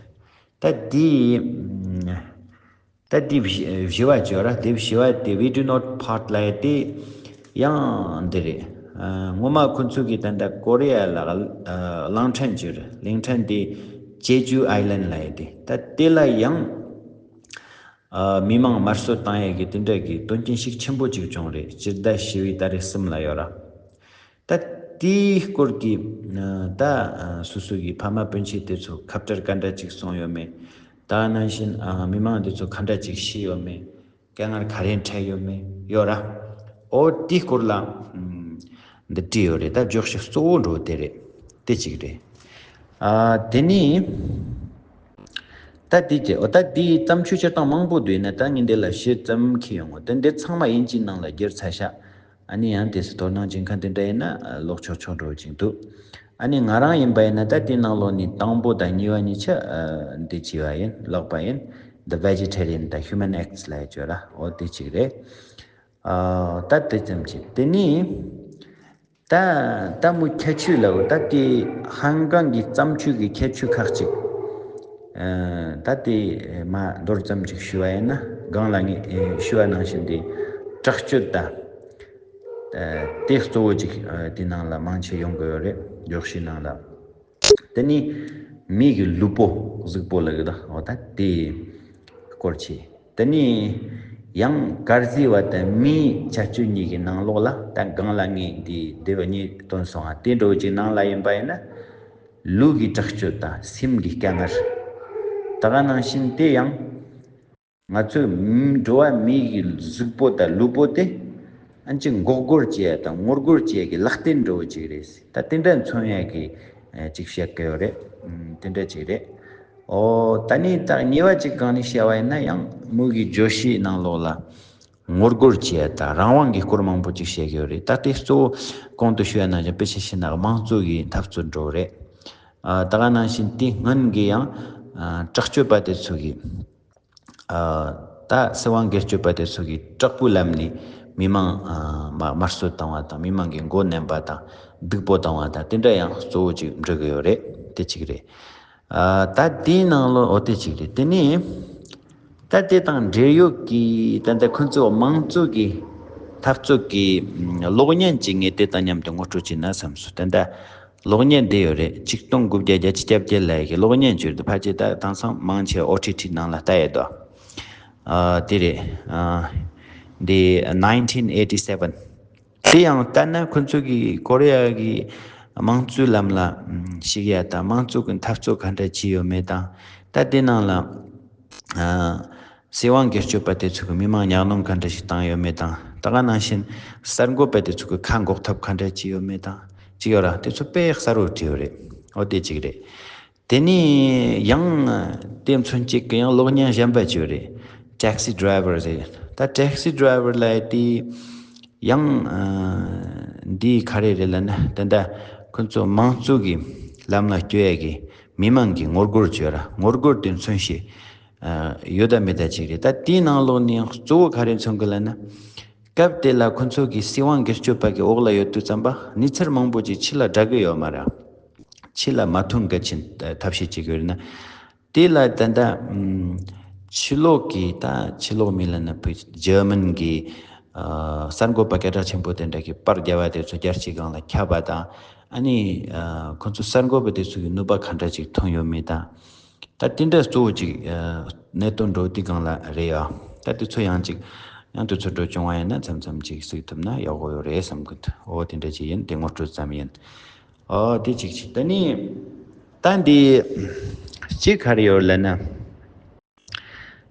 ད་དེའི་ད་དེ་བཞི་བ་བརྗོད་ར། དེ་བཞི་བ་དེ་We Do Not Part ལབ་ཡ་དེ་ཡང་འདི་རེད། སྔོན་མ་ཁོ་ཚོ་གིས་ད་ལྟ་ཀོ་རི་ཡ་ལ་གླིང་ཕྲན་བརྗོད་རེད། གླིང་ཕྲན་དེ་Jeju Island ལབ་ཡ་དེ། ད་དེ་ལ་ཡང་མི་མང་དམར་གསོད་བཏང་ཡ་གི་དེ་འདྲ་གི་དོན་རྐྱེན་ཤུགས་ཆེན་པོ་ཅིག་བྱུང་རེད། སྤྱི་ཟླ་བཞི་པའི་ཏ་རིག་གསུམ་ལ་ཡོད་ར། ད་དེའི་སྐོར་གྱི་ད་སོ་སོ་གི་ཕ་མ་སྤུན་མཆེད་དེ་ཚོ་ཁ་བྲལ་ག་འདྲ་ཅིག་སོང་ཡོད་མེད། ད་ནང་བཞིན་མི་མང་དེ་ཚོ་ག་འདྲ་ཅིག་ཤི་ཡོད་མེད། དཀའ་ངལ་ག་རེ་འཕྲད་ཡོད་མེད་ཡོད་ར། ཨོ་དེའི་སྐོར་ལ་འདི་བྲིས་ཡོད་རེད། ད་བརྗོད་གཞི་གཙོ་བོ་འགྲོ་དེ་རེད། དེ་གཅིག་རེད། དེ་ནས་ད་དེ་གཅིག་ཨོ་ད་དེའི་བརྩམས་ཆོས་སྤྱིར་བཏང་མང་པོ་འདུག་ཡིན་ན་ད་ངས་འདི་ལ་གཞི་ཙམ་འཁྱེར་ཡོང་ངོ་། ད་འདི་ཚང་མ་དབྱིན་ཇིའི་ནང་ལ་བསྒྱུར་ཚར་ཤག་ཨ་ནི་ཡང་དེ་སུ་དོ་སྣང་བྱེད་མཁན་དེ་འདྲ་ཡིན་ན་ཀློག་ཆོག་ཆོག་འགྲོ་བཞིན་འདུག་ཨ་ནི་ང་རང་ཡིན་པ་ཡིན་ན་ད་དེའི་ནང་ལོགས་ནས་དང་པོ་དང་གཉིས་པ་གཉིས་ཆ་འདི་བྱས་པ་ཡིན། ཀློག་པ་ཡིན། The Vegetarian དང་Human Acts ལབ་ཡ་བརྗོད་ར། འོ་དེ་གཅིག་རེད། ད་དེ་ཙམ་གྱིས་དེ་ནས་ད་ད་མོ་ཁྱད་ཆོས་ལ་འོ་ད་དེ་ཧང་ཀང་གི་བརྩམས་ཆོས་ཀྱི་ཁྱད་ཆོས་ཁག་ཅིག་ད་དེ་མ་མདོར་ཙམ་ཅིག་ཞུ་བ་ཡིན་ན། སྒང་ལ་ངས་ཞུ་བ་ནང་བཞིན་དེ་དྲག་སྤྱོད་ད། དེ་གཙོ་བོ་ཅིག་དེ་ནང་ལ་མང་ཆེ་ཡོང་གི་ཡོད་རེད། བརྗོད་གཞིའི་ནང་ལ། དེ་ནི་མི་གི་ལུས་པོ་གཟུགས་པོ་ལ་གི་ད་འོ་ད་དེ་སྐོར་ཆེ། དེ་ནི་ཡང་དཀར་ཟས་པ་དང་མིའི་ཁྱད་ཆོས་གཉིས་ཀྱི་ནང་ལོགས་ལ་ད་སྒང་ལ་ངས་འདི་སྡེ་བ་གཉིས་བཏོན་སོང་ང་། དེ་འདྲ་བོ་ཅིག་ནང་ལ་ཡིན་པ་ཡིན་ན་ལུས་ཀྱི་དྲག་སྤྱོད་དང་སེམས་ཀྱི་དཀའ་ངལ། ད་ག་ནང་བཞིན་དེ་ཡང་ང་ཚོའི་འགྲོ་བ་མིའི་གཟུགས་པོ་དང་ལུས་པོ་དེ་ཨན་ཅི་འགོག་རྒོལ་བྱེད་ཡ་དང་ངོ་རྒོལ་བྱེད་ཡ་གི་ལག་རྟེན་འདྲ་བོ་ཅིག་རེད། ད་དེ་འདྲ་མཚོན་ཡ་གི་ཅིག་བཤད་གི་ཡོད་རེད། དེ་འདྲ་ཅིག་རེད། ཨོ་ད་ནི་ད་ཉེ་བ་ཅིག་གང་ནས་བཤད་པ་ཡིན་ན་ཡང་མོ་གི་བརྗོད་གཞིའི་ནང་ལོགས་ལ་ངོ་རྒོལ་བྱེད་ཡ་ད་རང་དབང་གི་སྐོར་མང་པོ་ཅིག་བཤད་ཀྱི་ཡོད་རེད། ད་དེ་གཙོ་བོ་གོང་དུ་ཞུ་ཡ་ནང་བཞིན་དཔེ་ཆ་བཞག་ན་དམངས་གཙོ་གི་འཐབ་རྩོད་འགྲོ་རེད། ཨ་ད་ག་ནང་བཞིན་དེ་སྔོན་གྱི་ཡང་ཨ་དྲག་སྤྱོད་པ་དེ་ཚོ་གི་ཨ་ད་སྲིད་དབང་སྒེར་གཅོད་པ་དེ་ཚོ་གི་དྲག་པོའི་ལམ་ནས་མི་མང་ཨ་མ་དམར་གསོད་བཏང་བ་དང་མི་མང་གི་མགོ་མནན་པ་དང་སྡུག་པོ་བཏང་བ་དང་དེ་འདྲ་ཡང་གཙོ་བོ་ཅིག་འགྲོ་གི་ཡོད་རེད། དེ་གཅིག་རེད། ཨ་ད་དེའི་ནང་ལོ་འོ་དེ་གཅིག་རེད། དེ་ནས་ད་དེ་དང་འབྲེལ་ཡོད་ཀྱི་ད་ལྟ་ཁོ་ཚོ་དམངས་གཙོ་གི་འཐབ་རྩོད་ཀྱི་ཨ་གློག་བརྙན་ཅིག་ངས་དེ་དང་མཉམ་དུ་ངོ་སྤྲོད་བྱས་ན་བསམ་སོང་། ད་ལྟ་གློག་བརྙན་འདི་ཡོད་རེད། ཆིག་སྟོང་དགུ་བརྒྱ་བརྒྱད་ཅུ་གྱ་བརྒྱད་ལབ་ཡ་གི་གློག་བརྙན་བྱོས་འདུག་ཕལ་ཆེར་ད་དེང་སང་མང་ཆེ་ཨོ་ཊི་ཊི་ནང་ལ་ལྟ་ཡས་འདུག་ཨ་དེ་རེད། ཨ་འདི་nineteen eighty seven། དེ་ཡང་ལྟ་ན་ཁོ་ཚོ་གི་ཀོ་རི་ཡ་གི་དམངས་གཙོའི་ལམ་ལ་ཨམ་ཞུགས་ཡ་དང་དམངས་གཙོ་གི་འཐབ་རྩོད་ག་འདྲ་བྱས་ཡོད་མེད་དང་། ད་དེ་ནང་ལ་ཨ་སྲིད་དབང་སྒེར་གཅོད་པ་དེ་ཚོ་གི་མི་མང་ཉག་ནོམ་ག་འདྲ་ཞིག་བཏང་ཡོད་མེད་དང་། ད་ག་ནང་བཞིན་གསར་འགོད་པ་དེ་ཚོ་གི་ཁ་འགོག་ཐབས་ག་འདྲ་བྱས་ཡོད་མེད་དང་ཅིག་ཡོད་ར། དེ་ཚོ་དཔེ་གསལ་པོ་བྲིས་ཡོད་རེད། འོ་དེ་གཅིག་རེད། དེ་ནས་ཡང་དེ་མཚོན་བྱེད་ཀྱི་ཡང་གློག་བརྙན་གཞན་པ་ཅིག་ཡོད་རེད། Taxi Driver ཟེར། ད་Taxi Driver ལབ་ཡ་དེ་ཡང་ཨ་འདི་ག་རེ་རེད་ལབ་ན། ད་ལྟ་ཁོ་ཚོ་དམངས་གཙོ་གི་ལམ་ལ་བསྐྱོད་ཡ་གི་མི་མང་གི་ངོ་རྒོལ་བྱོས་ར། ངོ་རྒོལ་དེ་མཚོན་བྱེད་ཨ་ཡོད་ད་མེད་ད་ཅིག་རེད། ད་དེའི་ནང་ལོགས་ནས་གཙོ་བོ་ག་རེ་མཚོན་གི་ལབ་ན། སྐབས་དེ་ལ་ཁོ་ཚོ་གི་སྲིད་དབང་སྒེར་གཅོད་པ་གི་འོག་ལ་ཡོད་དུས་ཙམ་པ་གནས་ཚུལ་མང་པོ་ཅིག་ཕྱི་ལ་བསྒྲགས་གི་ཡོད་མ་རེད། ཕྱི་ལ་མ་ཐོན་གི་ཕྱིན་ཐབས་ཤེས་བྱེད་ཀྱི་ཡོད་ན། དེ་ལ་ད་ལྟ་ཨམ་ཕྱི་ལོགས་ཀྱི་ད་ཕྱི་ལོགས་མི་ལ་ན་བུ་ཇར་མན་གྱི་ཨ་གསར་འགོད་པ་སྐད་གྲགས་ཆེན་པོ་དེ་འདྲ་གི་པར་རྒྱབ་པ་དེ་ཚོ་རྒྱལ་སྤྱིའི་སྒང་ལ་ཁྱབ་པ་དང་། ཨ་ནི་ཨ་ཁོ་ཚོ་གསར་འགོད་པ་དེ་ཚོ་གི་ནུས་པ་ག་འདྲ་ཅིག་ཐོན་ཡོད་མེད་དང་། ད་དེ་འདྲ་གཙོ་བོ་ཅིག་ཨ་གནད་དོན་འགྲོ་དུས་སྒང་ལ་རེད་ཡ། ད་དེ་ཚོ་ཡང་ཅིག་ཡང་དུས་ཚོད་འགྲོ་བྱུང་བ་ཡིན་ན་མཚམས་མཚམས་ཅིག་གཟིགས་ཐུབ་ན་ཡག་པོ་ཡོད་རེད་བསམ་གི་འདུག་འོ་དེ་འདྲ་ཅིག་ཡིན། དེ་ངོ་སྤྲོད་ཙམ་ཡིན། ཨོ་དེ་གཅིག་བྱས། ད་ནི་ད་འདི་གཅིག་ག་རེ་ཡོད་ལབ་ན།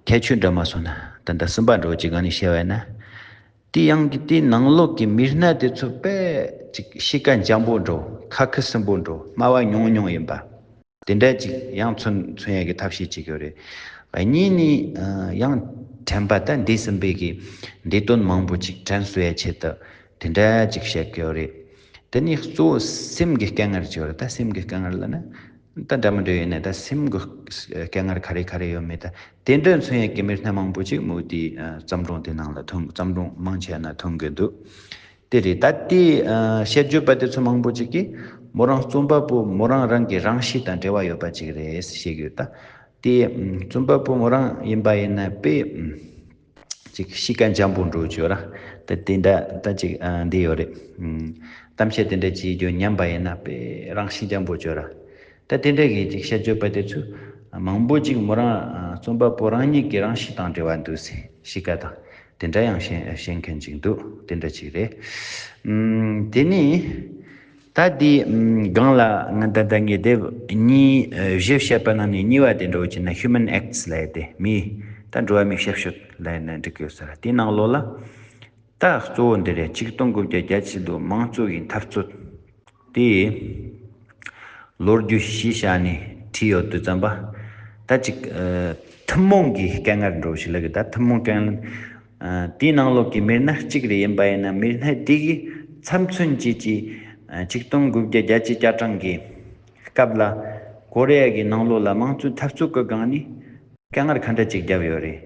ཁྱད་ཆོས་འདྲ་མ་སོང་ན་ད་ལྟ་གསུམ་པ་འགྲོ་གཅིག་གང་ནས་བཤད་པ་ཡིན་ན། དེ་ཡང་གི་དེ་ནང་ལོགས་ཀྱི་མི་སྣ་དེ་ཚོ་དཔེ་ཅིག་གཤིས་ཀ་འཇམ་པོ་འགྲོ། ཁ་ཁུ་སིམ་པོ་འགྲོ། སྨྲ་བ་ཉུང་ཉུང་ཡིན་པ། དེ་འདྲ་ཅིག་ཡང་མཚོན་མཚོན་ཡ་གི་ཐབས་ཤེས་ཅིག་ཡོད་རེད། གཉིས་ནི་ཨ་ཡང་དྲན་པ་ད་འདས་ཟིན་པའི་གི་འདས་དོན་མང་པོ་ཅིག་དྲན་གསོ་ཡ་ཆེད་དུ་དེ་འདྲ་ཅིག་བཤད་ཀྱི་ཡོད་རེད། དེ་ནི་གཙོ་བོ་སེམས་ཀྱི་དཀའ་ངལ་ཅིག་ཡོད་རེད། ད་སེམས་ཀྱི་དཀའ་ངལ་ལབ་ན་ད་འདྲ་མི་འདྲ་ཡོད་ནས། ད་སེམས་ཀྱི་དཀའ་ངལ་ག་རེ་ག་རེ་ཡོད་མེད་ད་དེ་འདྲ་མཚོན་ཡ་གི་མི་སྣ་མང་པོ་ཅིག་མོ་དེའི་ཨ་བརྩམས་སྒྲུང་དེ་ནང་ལ་ཐོན། བརྩམས་སྒྲུང་མང་ཆེ་བ་ན་ཐོན་གི་འདུག་དེ་རེད། ད་དེ་ཨ་བཤད་རྒྱུ་པ་དེ་ཚོ་མང་པོ་ཅིག་གིས་མོ་རང་རྩོམ་པ་པོ་མོ་རང་རང་གི་རང་གཤིས་དང་འབྲེལ་བ་ཡོད་པ་ཅིག་རེད་ཟེར་བཤད་ཡོད། ད་དེ་ཨམ་རྩོམ་པ་པོ་མོ་རང་ཡིན་པ་ཡིན་ན་དཔེ་ཨམ་ཅིག་གཤིས་ཀ་འཇམ་པོ་འགྲོ་རྒྱུ་ར། ད་དེ་འདྲ་ད་ཅིག་ཨ་འདི་ཡོད་རེད། ཨམ་གཏམ་བཤད་དེ་འདྲ་བྱེད་རྒྱུ་ཉམས་པ་ཡིན་ན་དཔེ་རང་གཤིས་འཇམ་པོ་རྒྱུ་ར། ད་དེ་འདྲ་གི་ཅིག་བཤད་རྒྱུ་པ་དེ་ཚོ་མང་པོ་ཅིག་མོ་རང་ཨ་རྩོམ་པ་པོ་རང་ཉིད་ཀྱི་རང་གཤིས་དང་འབྲེལ་བ་འདུག་ཟེར། གཤིས་ཀ་དང་དེ་འདྲ་ཡང་བཤད་བཤད་མཁན་ཅིག་འདུག་དེ་འདྲ་ཅིག་རེད། ཨམ་དེ་ནི་ད་དེ་ཨམ་སྒང་ལ་ང་ད་ལྟ་ངས་དེབ་གཉིས་ཨ་བཞི་བཤད་པ་ནང་ནས་གཉིས་པ་དེ་འདྲ་བོ་ཅིག་ན་Human Acts ལབ་ཡ་དེ། མི་ད་འགྲོ་བ་མིའི་བཤད་སྤྱོད་ལབ་ཡ་ན་འགྲིག་གི་ཡོད་ས་རེད། དེའི་ནང་ལོགས་ལ་ད་གཙོ་བོ་འདི་རེད། ཆིག་སྟོང་དགུ་བརྒྱ་བརྒྱད་ཅུ་དུ་དམངས་གཙོ་ཡི་འཐབ་རྩོད་དེ་ལོ་རྒྱུས་གཞི་བཞག་ནས་བྲིས་ཡོད་དུས་ཙམ་པ། ད་ཅིག་ཨ་ཐུན་མོང་གི་དཀའ་ངལ་འདྲ་བོ་ཞིག་ལབ་གི། ད་ཐུན་མོང་དཀའ་ངལ་ཨ་དེའི་ནང་ལོགས་ཀྱི་མི་སྣ་གཅིག་རེ་ཡིན་པ་ཡིན་ན། མི་སྣ་དེ་གིས་ཚབ་མཚོན་བྱེད་ཀྱི་ཨ་ཆིག་སྟོང་དགུ་བརྒྱ་བརྒྱད་ཅུ་གྱ་གྲངས་ཀྱི་སྐབས་ལ་ཀོ་རི་ཡ་གི་ནང་ལོགས་ལ་དམངས་གཙོའི་འཐབ་རྩོད་ཀྱི་སྒང་ནས་དཀའ་ངལ་ག་འདྲ་ཅིག་བརྒྱབ་ཡོད་རེད།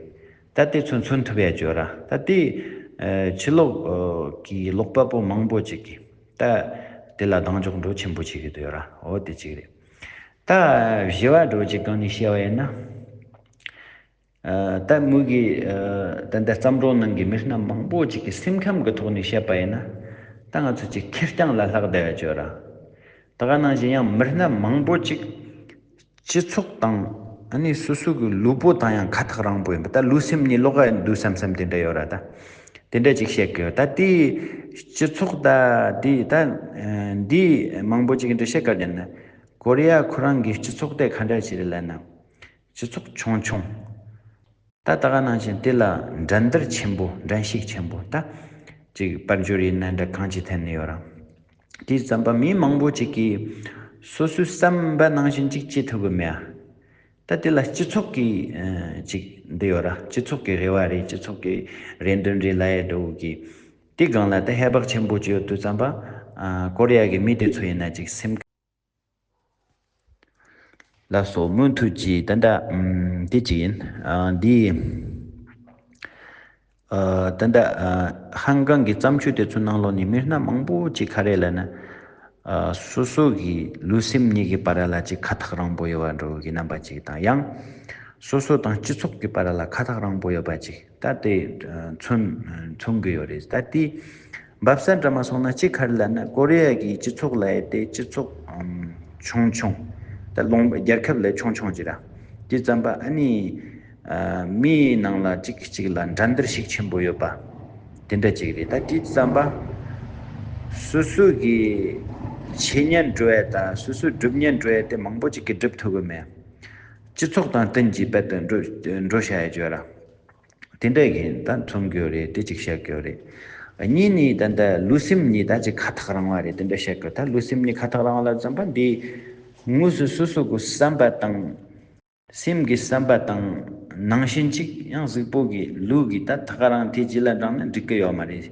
ད་དེ་ཚོ་མཚོན་ཐུབ་ཡ་ཅིག་ཡོད་ར། ད་དེ་ཨ་ཕྱི་ལོགས་ཨ་གི་ཀློག་པ་པོ་མང་པོ་ཅིག་གིས་ད་དེ་ལ་གདེང་འཇོག་འདྲ་བོ་ཆེན་པོ་བྱེད་ཀྱི་འདུག་ཡོད་ར། འོ་དེ་གཅིག་རེད། ད་བཞི་བ་འདྲ་བོ་ཅིག་སྒང་ནས་བཤད་པ་ཡིན་ན། ཨ་ད་མོ་གི་ཨ་ད་ལྟ་བརྩམས་སྒྲུང་ནང་གི་མི་སྣ་མང་པོ་ཅིག་གི་སེམས་ཁམས་ཀྱི་ཐོག་ནས་བཤད་པ་ཡིན་ན། ད་ང་ཚོ་ཅིག་ཁེར་རྐྱང་ལ་ལྷག་བསྡད་ཡ་ཅིག་ཡོད་ར། ད་ག་ནང་བཞིན་ཡང་མི་སྣ་མང་པོ་ཅིག་སྤྱི་ཚོགས་དང་ཨ་ནི་སོ་སོ་གི་ལུས་པོ་དང་ཡང་ཁ་ཐག་རིང་པོ་ཡིན་པ། ད་ལུས་སེམས་གཉིས་ལོག་ག་འདུག་བསམ་བསམ་དེ་འདྲ་ཡོད་ར། ད་དེ་འདྲ་ཅིག་བཤད་ཀྱི་ཡོད། ད་དེ་སྤྱི་ཚོགས་ད་དེ་ད་ཨ་འདི་མང་པོ་ཅིག་གི་འདྲ་བཤད་ག་རྒྱུ་ན། ཀོ་རི་ཡ་ཁོ་རང་གི་སྤྱི་ཚོགས་དེ་ག་འདྲ་ཅིག་རེད་ལབ་ན། སྤྱི་ཚོགས་ཆུང་ཆུང་། ད་ད་ག་ནང་བཞིན་དེ་ལ་འགྲན་བསྡུར་ཆེན་པོ། འགྲན་ཞུགས་ཆེན་པོ། ད་ཅིག་དཔལ་འབྱོར་ཡིན་ན་འདྲ་གང་ཅིའི་ཐད་ནས་ཡོད་ར། དེ་ཙམ་པ་མི་མང་པོ་ཅིག་གིས་སོ་སོའི་བསམ་པ་ནང་བཞིན་ཅིག་བྱེད་ཐུབ་གི་མེད་ཨ། ད་དེ་ལ་སྤྱི་ཚོགས་ཀྱི་ཨ་ཅིག་འདི་ཡོད་ར། སྤྱི་ཚོགས་ཀྱི་རེ་བ་རེད། སྤྱི་ཚོགས་ཀྱི་རེ་འདུན་རེད་ལབ་ཡ་འདྲ་བོ་གི། དེ་སྒང་ལ་ད་ཧེ་བག་ཆེན་པོ་ཅིག་ཡོད་དུས་ཙམ་པ། ཨ་ཀོ་རི་ཡ་གི་མི་དེ་ཚོ་ཡིན་ན་ཅིག་སེམས། ལགས་སོ། མུ་མཐུད་ཀྱིས་ད་ལྟ་ཨམ་འདི་ཅིག་ཡིན། ཨ་འདི་ཨ་ད་ལྟ་ཨ་ཧང་ཀང་གི་བརྩམས་ཆོས་དེ་ཚོའི་ནང་ལོགས་ནས་མི་སྣ་མང་པོ་ཅིག་ག་རེ་ལབ་ན། ཨ་སོ་སོ་གི་ལུས་སེམས་གཉིས་ཀྱི་བར་ལ་ཅིག་ཁ་ཐག་རིང་པོ་ཡོད་པ་འདྲ་བོ་གི་རྣམ་པ་ཅིག་དང་། ཡང་སོ་སོ་དང་སྤྱི་ཚོགས་ཀྱི་བར་ལ་ཁ་ཐག་རིང་པོ་ཡོད་པ་ཅིག་ད་དེ་ཨ་མཚོན་མཚོན་གྱི་ཡོད་རེད། ད་དེ་འབབ་ས་འདྲ་མ་སོང་ན་ཅིག་ག་རེ་ལབ་ན། ཀོ་རི་ཡ་གི་སྤྱི་ཚོགས་ལབ་ཡ་དེ་སྤྱི་ཚོགས་ཨམ་ཆུང་ཆུང་། ད་ལུང་རྒྱལ་ཁབ་ལས་ཆུང་ཆུང་ཅིག་ར། དེ་ཙམ་པ་ཨ་ནི་ཨ་མིའི་ནང་ལ་གཅིག་གཅིག་ལ་འགྲན་བསྡུར་ཤུགས་ཆེན་པོ་ཡོད་པ་དེ་འདྲ་ཅིག་རེད། ད་དེ་ཙམ་པ་སོ་སོ་གི་ཆེད་ཉན་འགྲོ་ཡ་དང་སོ་སོའི་སྒྲུབ་ཉན་འགྲོ་ཡ་དེ་མང་པོ་ཅིག་གིས་སྒྲུབ་ཐུབ་གི་མེད། སྤྱི་ཚོགས་དང་བསྟུན་གྱིས་རྦད་དེ་འགྲོ་འགྲོ་བྱ་ཡ་ཅིག་ཡོད་ར། དེ་འདྲ་གི་ད་མཚོན་གྱི་ཡོད་རེད། དེ་ཅིག་བཤད་ཀྱི་ཡོད་རེད། གཉིས་ནི་ད་ལྟ་ལུས་སེམས་གཉིས་ད་ཅིག་ཁ་ཐག་རིང་བ་རེད། དེ་འདྲ་བཤད་ཀྱི་ཡོད། ད་ལུས་སེམས་གཉིས་ཁ་ཐག་རིང་བ་ལབ་ཙམ་པ་འདི་དངོས་སུ་སོ་སོ་གི་བསམ་པ་དང་། སེམས་ཀྱི་བསམ་པ་དང་ནང་བཞིན་གཅིག། ཡང་གཟུགས་པོ་གི་ལུས་ཀྱི་ད་ཐག་རིང་དེ་རྗེས་ལ་འབྲངས་ན་འགྲིག་གི་ཡོད་མ་རེད།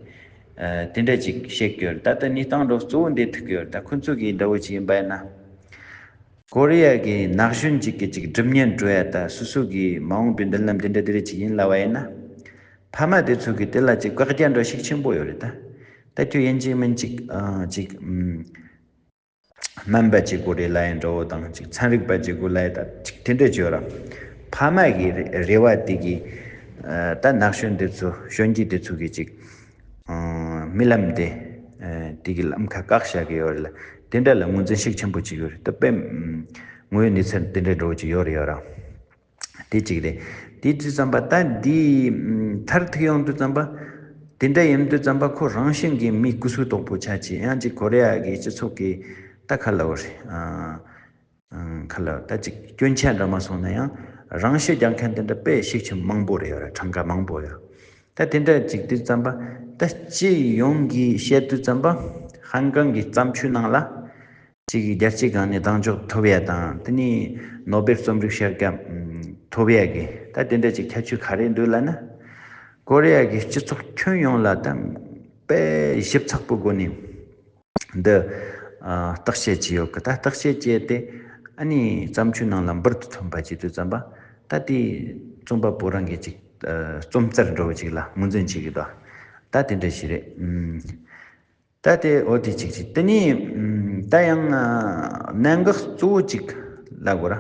ཨ་དེ་འདྲ་ཅིག་བཤད་ཀྱི་ཡོད་རེད། ད་ལྟ་གནས་སྟངས་འདྲ་གཙོ་བོ་འདི་ཐུག་གི་ཡོད་རེད། ད་ཁོ་ཚོ་གི་འདྲ་བོ་ཅིག་ཡིན་པ་ཡིན་ན། ཀོ་རི་ཡ་གི་ན་གཞོན་གཅིག་གི་ཅིག་སྒྲུབ་ཉན་འགྲོ་ཡ་ད་སོ་སོ་གི་མ་འོངས་པའི་མདུན་ལམ་དེ་འདྲ་དེ་རེ་ཅིག་ཡིན་ལབ་པ་ཡིན་ན། ཕ་མ་དེ་ཚོ་གི་དེ་ལ་ཅིག་བཀག་རྒྱ་འདྲ་ཤུགས་ཆེན་པོ་ཡོད་རེད་ད། ད་ཁྱོད་ཡིན་གཅིག་མིན་གཅིག་ཨ་ཅིག་ཨམ་སྨན་པ་བྱེད་དགོས་རེད་ལབ་ཡ་འདྲ་བོ་དང་། ཅིག་ཚན་རིག་པ་བྱེད་དགོས་ལབ་ཡ་ད་ཅིག་དེ་འདྲ་ཅིག་ཡོད་ར། ཕ་མ་གི་རེ་རེ་བ་དེ་གི་ཨ་ད་ན་གཞོན་དེ་ཚོ་གཞོན་སྐྱེས་དེ་ཚོ་གི་ཅིག་ཨ་རྨི་ལམ་དེ་ཨ་དེ་གི་ལམ་ཁ་བཀག་བཞག་གི་ཡོད་རེད་ལ། དེ་འདྲ་ལ་ངོས་འཛིན་ཤུགས་ཆེན་པོ་ཅིག་ཡོད་རེད། ད་དཔེ་ཨམ་དངོས་ཡོད་གནས་ཚུལ་དེ་འདྲ་འདྲ་བོ་ཅིག་ཡོད་རེད་ཡོད་ར། དེ་གཅིག་རེད། དེ་དུས་ཙམ་པ་ད་འདི་ཨམ་མཐར་ཐུག་ཡོང་དུས་ཙམ་པ། དེ་འདྲ་ཡིན་དུས་ཙམ་པ་ཁོ་རང་བཞིན་གྱིས་མི་སྐུ་གཟུགས་དོག་པོ་ཆགས་ཀྱི། ཡང་ཅིག་ཀོ་རི་ཡ་གི་སྤྱི་ཚོགས་ཀྱི་ད་ཁ་ལ་བ་རེད། ཨ་ཨ་ཁ་ལ་ད་ཅིག་སྐྱོན་ཆ་འདྲ་མ་སོང་ན་ཡང་རང་ཤི་རྒྱག་མཁན་དེ་འདྲ་དཔེ་ཤུགས་ཆེན་མང་པོ་རེད་ཡོད་ར། གྲངས་ཀ་མང་པོ་ཡོད། ད་དེ་འདྲ་ཅིག་དུས་ཙམ་པ་ད་སྤྱི་ཡོངས་ཀྱིས་བཤད་དུས་ཙམ་པ་ཧང་ཀང་གི་བརྩམས་ཆོས་ནང་ལ། གཅིག་གིས་རྒྱལ་སྤྱིའི་སྒང་ནས་གདེང་འཇོག་ཐོབ་ཡ་དང་། དེ་ནས་ནོ་སྦེལ་རྩོམ་རིག་ཤེས་རྒྱ་ཐོབ་ཡ་གི་ད་དེ་འདྲ་ཅིག་ཁྱད་ཆོས་ག་རེ་འདུག་ལབ་ན། ཀོ་རི་ཡ་གི་སྤྱི་ཚོགས་ཁྱོན་ཡོངས་ལ་ད་དཔེ་ཞིབ་ཚགས་པོའི་སྒོ་ནས་འདི་ཨ་བརྟག་དཔྱད་བྱས་ཡོད་གི། ད་བརྟག་དཔྱད་བྱས་ཏེ་ཨ་ནི་བརྩམས་ཆོས་ནང་ལ་འབུར་དུ་ཐོན་པ་བྱེད་དུས་ཙམ་པ། ད་དེ་རྩོམ་པ་པོ་རང་གི་ཅིག་ཨ་རྩོམ་རྩལ་འདྲ་བོ་ཅིག་ལ་ངོས་འཛིན་བྱེད་ཀྱི་འདུག་ད་དེ་འདྲ་ཞིག་རེད། ཨུམ། ད་དེ་འོ་དེ་གཅིག་གཅིག་དེ་ནས་ཨམ་ད་ཡང་ཨ་གནད་འགག་གཙོ་བོ་གཅིག་ལབ་དགོས་ར།